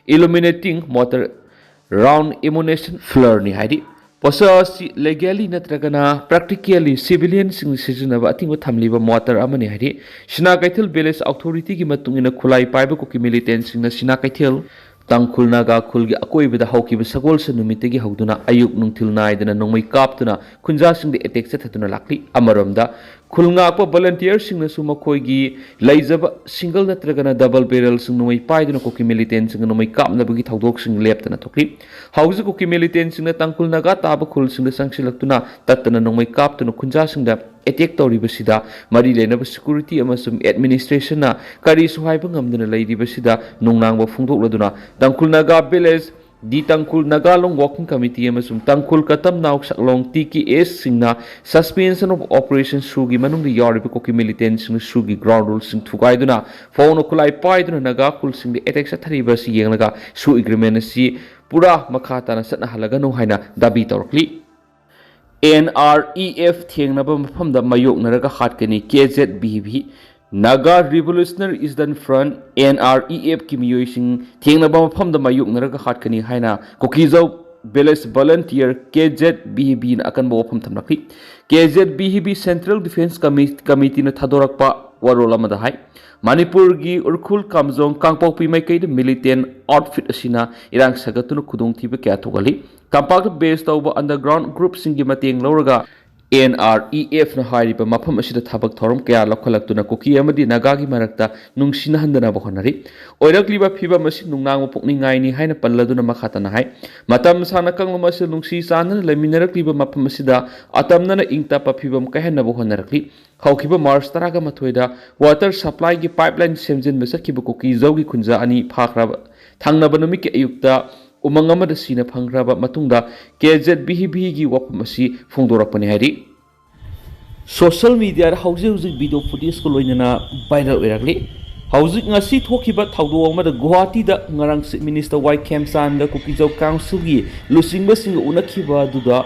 illuminating mortar round ammunition firearmꯅꯤ ꯍꯥꯏꯔꯤ꯫ ꯄꯣꯠꯁꯛ ꯑꯁꯤ legally ꯅꯠꯇ꯭ꯔꯒꯅ practically civilianꯁꯤꯡꯅ ꯁꯤꯖꯤꯟꯅꯕ ꯑꯊꯤꯡꯕ ꯊꯝꯂꯤꯕ mortar ꯑꯃꯅꯤ ꯍꯥꯏꯔꯤ꯫ ꯁꯤꯅꯥ ꯀꯩꯊꯦꯜ village authorityꯒꯤ ꯃꯇꯨꯡ ꯏꯟꯅ ꯈꯨꯠꯂꯥꯏ ꯄꯥꯏꯕ ꯀꯨꯀꯤ militantꯁꯤꯡꯅ ꯁꯤꯅꯥ ꯀꯩꯊꯦꯜ ꯇꯥꯡꯈꯨꯜ ꯅꯥꯒꯥ ꯈꯨꯜꯒꯤ ꯑꯀꯣꯏꯕꯗ ꯍꯧꯈꯤꯕ ꯁꯒꯣꯜꯁꯦꯟ ꯅꯨꯃꯤꯠꯇꯒꯤ ꯍꯧꯗꯨꯅ ꯑꯌꯨꯛ ꯅꯨꯡꯊꯤꯜ ꯅꯥꯏꯗꯅ ꯅꯣꯡꯃꯩ ꯀꯥꯞꯇꯨꯅ ꯈꯨꯟꯖꯥꯁꯤꯡꯗ attack ꯆꯠꯊꯗꯨꯅ ꯂꯥꯛꯂꯤ꯫ ꯑꯃꯔꯣꯝꯗ ꯈꯨꯜ ꯉꯥꯛꯄ volunteerꯁꯤꯡꯅꯁꯨ ꯃꯈꯣꯏꯒꯤ ꯂꯩꯖꯕ single ꯅꯠꯇ꯭ꯔꯒꯅ double barrelꯁꯤꯡ ꯅꯣꯡꯃꯩ ꯄꯥꯏꯗꯨꯅ ꯀꯨꯀꯤ militantꯁꯤꯡꯒ ꯅꯣꯡꯃꯩ ꯀꯥꯞꯅꯕꯒꯤ ꯊꯧꯗꯣꯛꯁꯤꯡ ꯂꯦꯞꯇꯅ ꯊꯣꯛꯂꯤ꯫ ꯍꯧꯖꯤꯛ ꯀꯨꯀꯤ militantꯁꯤꯡꯅ ꯇꯥꯡꯈꯨꯜ ꯅꯥꯒꯥ ꯇꯥꯕ ꯈꯨꯜꯁꯤꯡꯗ ꯆꯪꯁꯤꯜꯂꯛꯇꯨꯅ ꯇꯠꯇꯅ ꯅꯣꯡꯃꯩ ꯀꯥꯞꯇꯨꯅ ꯈꯨꯟꯖꯥꯁꯤꯡꯗ attack ꯇꯧꯔꯤꯕꯁꯤꯗ ꯃꯔꯤ ꯂꯩꯅꯕ security ꯑꯃꯁꯨꯡ administrationꯅ ꯀꯔꯤꯁꯨ ꯍꯥꯏꯕ ꯉꯝꯗꯅ ꯂꯩꯔꯤꯕꯁꯤꯗ ꯅꯨꯡꯅꯥꯡꯕ ꯐꯣꯡꯗꯣꯛꯂꯗꯨꯅ ꯇꯥꯡꯈꯨꯜ ꯅꯥꯒꯥ village ꯗꯤ ꯇꯥꯡꯈꯨꯜ ꯅꯥꯒꯥ ꯂꯣꯡ working committee ꯑꯃꯁꯨꯡ ꯇꯥꯡꯈꯨꯜ ꯀꯇꯝ ꯅꯥꯎ ꯁꯛꯂꯣꯡ TKSꯁꯤꯡꯅ suspension of operation SoOꯒꯤ ꯃꯅꯨꯡꯗ ꯌꯥꯎꯔꯤꯕ ꯀꯨꯀꯤ militantꯁꯤꯡꯅ SoOꯒꯤ ground ruleꯁꯤꯡ ꯊꯨꯒꯥꯏꯗꯨꯅ ꯐꯧꯅ ꯈꯨꯠꯂꯥꯏ ꯄꯥꯏꯗꯨꯅ ꯅꯥꯒꯥ ꯈꯨꯜꯁꯤꯡꯗ attack ꯆꯠꯊꯔꯤꯕ ꯑꯁꯤ ꯌꯦꯡꯂꯒ SoO agreement ꯑꯁꯤ ꯄꯨꯔꯥ ꯃꯈꯥ ꯇꯥꯅ ꯆꯠꯅꯍꯜꯂꯒꯅꯨ ꯍꯥꯏꯅ ꯗꯥꯕꯤ ꯇꯧꯔꯛꯂꯤ꯫ NREF ꯊꯦꯡꯅꯕ ꯃꯐꯝꯗ ꯃꯥꯌꯣꯛꯅꯔꯒ ꯍꯥꯠꯀꯅꯤ, KZBB꯫ Naga Revolutionary Eastern Front, NREFꯀꯤ ꯃꯤꯑꯣꯏꯁꯤꯡ ꯊꯦꯡꯅꯕ ꯃꯐꯝꯗ ꯃꯥꯌꯣꯛꯅꯔꯒ ꯍꯥꯠꯀꯅꯤ ꯍꯥꯏꯅ ꯀꯨꯀꯤꯖꯧ village volunteer KZBBꯅ ꯑꯀꯟꯕ ꯋꯥꯐꯝ ꯊꯝꯂꯛꯂꯤ꯫ KZBB Central Defence Commi-, Committeeꯅ ꯊꯥꯗꯣꯔꯛꯄ ꯋꯥꯔꯣꯜ ꯑꯃꯗ ꯍꯥꯏ, ꯃꯅꯤꯄꯨꯔꯒꯤ ꯎꯔꯈꯨꯜ, ꯀꯥꯝꯖꯣꯡ, ꯀꯥꯡꯄꯣꯛꯄꯤ ꯃꯥꯏꯀꯩꯗ militant outfit ꯑꯁꯤꯅ ꯏꯔꯥꯡ ꯁꯥꯒꯠꯇꯨꯅ ꯈꯨꯗꯣꯡꯊꯤꯕ ꯀꯌꯥ ꯊꯣꯛꯍꯜꯂꯤ꯫ ꯇꯝꯄꯥꯛꯇ base ꯇꯧꯕ underground groupꯁꯤꯡꯒꯤ ꯃꯇꯦꯡ ꯂꯧꯔꯒ ꯑꯦꯟ ꯑꯥꯔ ꯏ ꯑꯦꯐꯅ ꯍꯥꯏꯔꯤꯕ ꯃꯐꯝ ꯑꯁꯤꯗ ꯊꯕꯛ ꯊꯧꯔꯝ ꯀꯌꯥ ꯂꯧꯈꯠꯂꯛꯇꯨꯅ ꯀꯨꯀꯤ ꯑꯃꯗꯤ ꯅꯥꯒꯥꯒꯤ ꯃꯔꯛꯇ ꯅꯨꯡꯁꯤꯅꯍꯟꯗꯅꯕ ꯍꯣꯠꯅꯔꯤ꯫ ꯑꯣꯏꯔꯛꯂꯤꯕ ꯐꯤꯚꯝ ꯑꯁꯤ ꯅꯨꯡꯅꯥꯡꯕ ꯄꯨꯛꯅꯤꯡꯉꯥꯏꯅꯤ ꯍꯥꯏꯅ ꯄꯜꯂꯗꯨꯅ ꯃꯈꯥ ꯇꯥꯅ ꯍꯥꯏ, ꯃꯇꯝ ꯁꯥꯡꯅ ꯀꯥꯡꯂꯨꯞ ꯑꯁꯤ ꯅꯨꯡꯁꯤ ꯆꯥꯟꯅꯅ ꯂꯩꯃꯤꯟꯅꯔꯛꯂꯤꯕ ꯃꯐꯝ ꯑꯁꯤꯗ ꯑꯇꯝꯅꯅ ꯏꯪ ꯇꯞꯄ ꯐꯤꯚꯝ ꯀꯥꯏꯍꯟꯅꯕ ꯍꯣꯠꯅꯔꯛꯂꯤ꯫ ꯍꯧꯈꯤꯕ ꯃꯥꯔꯆ ꯇꯔꯥꯒ ꯃꯥꯊꯣꯏꯗ water supplyꯒꯤ pipeline ꯁꯦꯝꯖꯤꯟꯕ ꯆꯠꯈꯤꯕ ꯀꯨꯀꯤꯖꯧꯒꯤ ꯈꯨꯟꯖꯥ ꯑꯅꯤ ꯐꯥꯈ꯭ꯔꯕ ꯊꯪꯅꯕ ꯅꯨꯃꯤꯠꯀꯤ ꯑꯌꯨꯛꯇ ꯎꯃꯪ ꯑꯃꯗ ꯁꯤꯅ ꯐꯪꯈ꯭ꯔꯕ ꯃꯇꯨꯡꯗ ꯀꯦ ꯖꯦꯠ ꯚꯤ ꯚꯤꯒꯤ ꯋꯥꯐꯝ ꯑꯁꯤ ꯐꯣꯡꯗꯣꯔꯛꯄꯅꯤ ꯍꯥꯏꯔꯤ꯫ ꯁꯣꯁꯤꯌꯦꯜ ꯃꯤꯗꯤꯌꯥꯗ ꯍꯧꯖꯤꯛ ꯍꯧꯖꯤꯛ ꯚꯤꯗꯤꯑꯣ ꯐꯨꯇꯦꯖꯀ ꯂꯣꯏꯅꯅ ꯚꯥꯏꯔꯦꯜ ꯑꯣꯏꯔꯛꯂꯤ꯫ ꯍꯧꯖꯤꯛ ꯉꯁꯤ ꯊꯣꯛꯈꯤꯕ ꯊꯧꯗꯣꯛ ꯑꯃꯗ ꯒꯨꯋꯥꯍꯥꯇꯤꯗ ꯉꯔꯥꯡ ꯆꯤꯐ ꯃꯤꯅꯤꯁꯇꯔ ꯋꯥꯏ ꯈꯦꯝꯆꯥꯟꯒ ꯀꯨꯀꯤꯖꯧ ꯀꯥꯎꯟꯁꯤꯜꯒꯤ ꯂꯨꯆꯤꯡꯕꯁꯤꯡꯒ ꯎꯅꯈꯤꯕ ꯑꯗꯨꯗ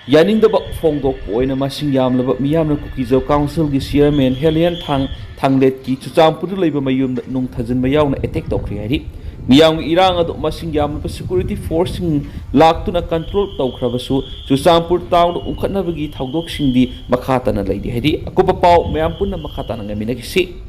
ꯌꯥꯅꯤꯡꯗꯕ ꯐꯣꯡꯗꯣꯛꯄ ꯑꯣꯏꯅ ꯃꯁꯤꯡ ꯌꯥꯝꯂꯕ ꯃꯤꯌꯥꯝꯅ ꯀꯨꯀꯤꯖꯧ ꯀꯥꯎꯟꯁꯤꯜꯒꯤ ꯆꯤꯌꯔꯃꯦꯟ ꯍꯦꯂꯤꯌꯟ ꯊꯥꯡ ꯊꯥꯡꯂꯦꯠꯀꯤ ꯆꯨꯔꯆꯥꯟꯄꯨꯔꯗ ꯂꯩꯕ ꯃꯌꯨꯝꯗ ꯅꯨꯡ ꯊꯥꯖꯤꯟꯕ ꯌꯥꯎꯅ ꯑꯦꯇꯦꯛ ꯇꯧꯈ꯭ꯔꯦ ꯍꯥꯏꯔꯤ꯫ ꯃꯤꯌꯥꯝꯒꯤ ꯏꯔꯥꯡ ꯑꯗꯨ ꯃꯁꯤꯡ ꯌꯥꯝꯂꯕ ꯁꯦꯀ꯭ꯌꯨꯔꯤꯇꯤ ꯐꯣꯔꯁꯁꯤꯡ ꯂꯥꯛꯇꯨꯅ ꯀꯟꯇ꯭ꯔꯣꯜ ꯇꯧꯈ꯭ꯔꯕꯁꯨ ꯆꯨꯔꯆꯥꯟꯄꯨꯔ ꯇꯥꯎꯟꯗ ꯎꯪꯈꯠꯅꯕꯒꯤ ꯊꯧꯗꯣꯛꯁꯤꯡꯗꯤ ꯃꯈꯥ ꯇꯥꯅ ꯂꯩꯔꯤ ꯍꯥꯏꯔꯤ꯫ ꯑꯀꯨꯞꯄ ꯄꯥꯎ ꯃꯌꯥꯝ ꯄꯨꯟꯅ ꯃꯈꯥ ꯇꯥꯅ ꯉꯥꯏꯃꯤꯟꯅꯈꯤꯁꯤ꯫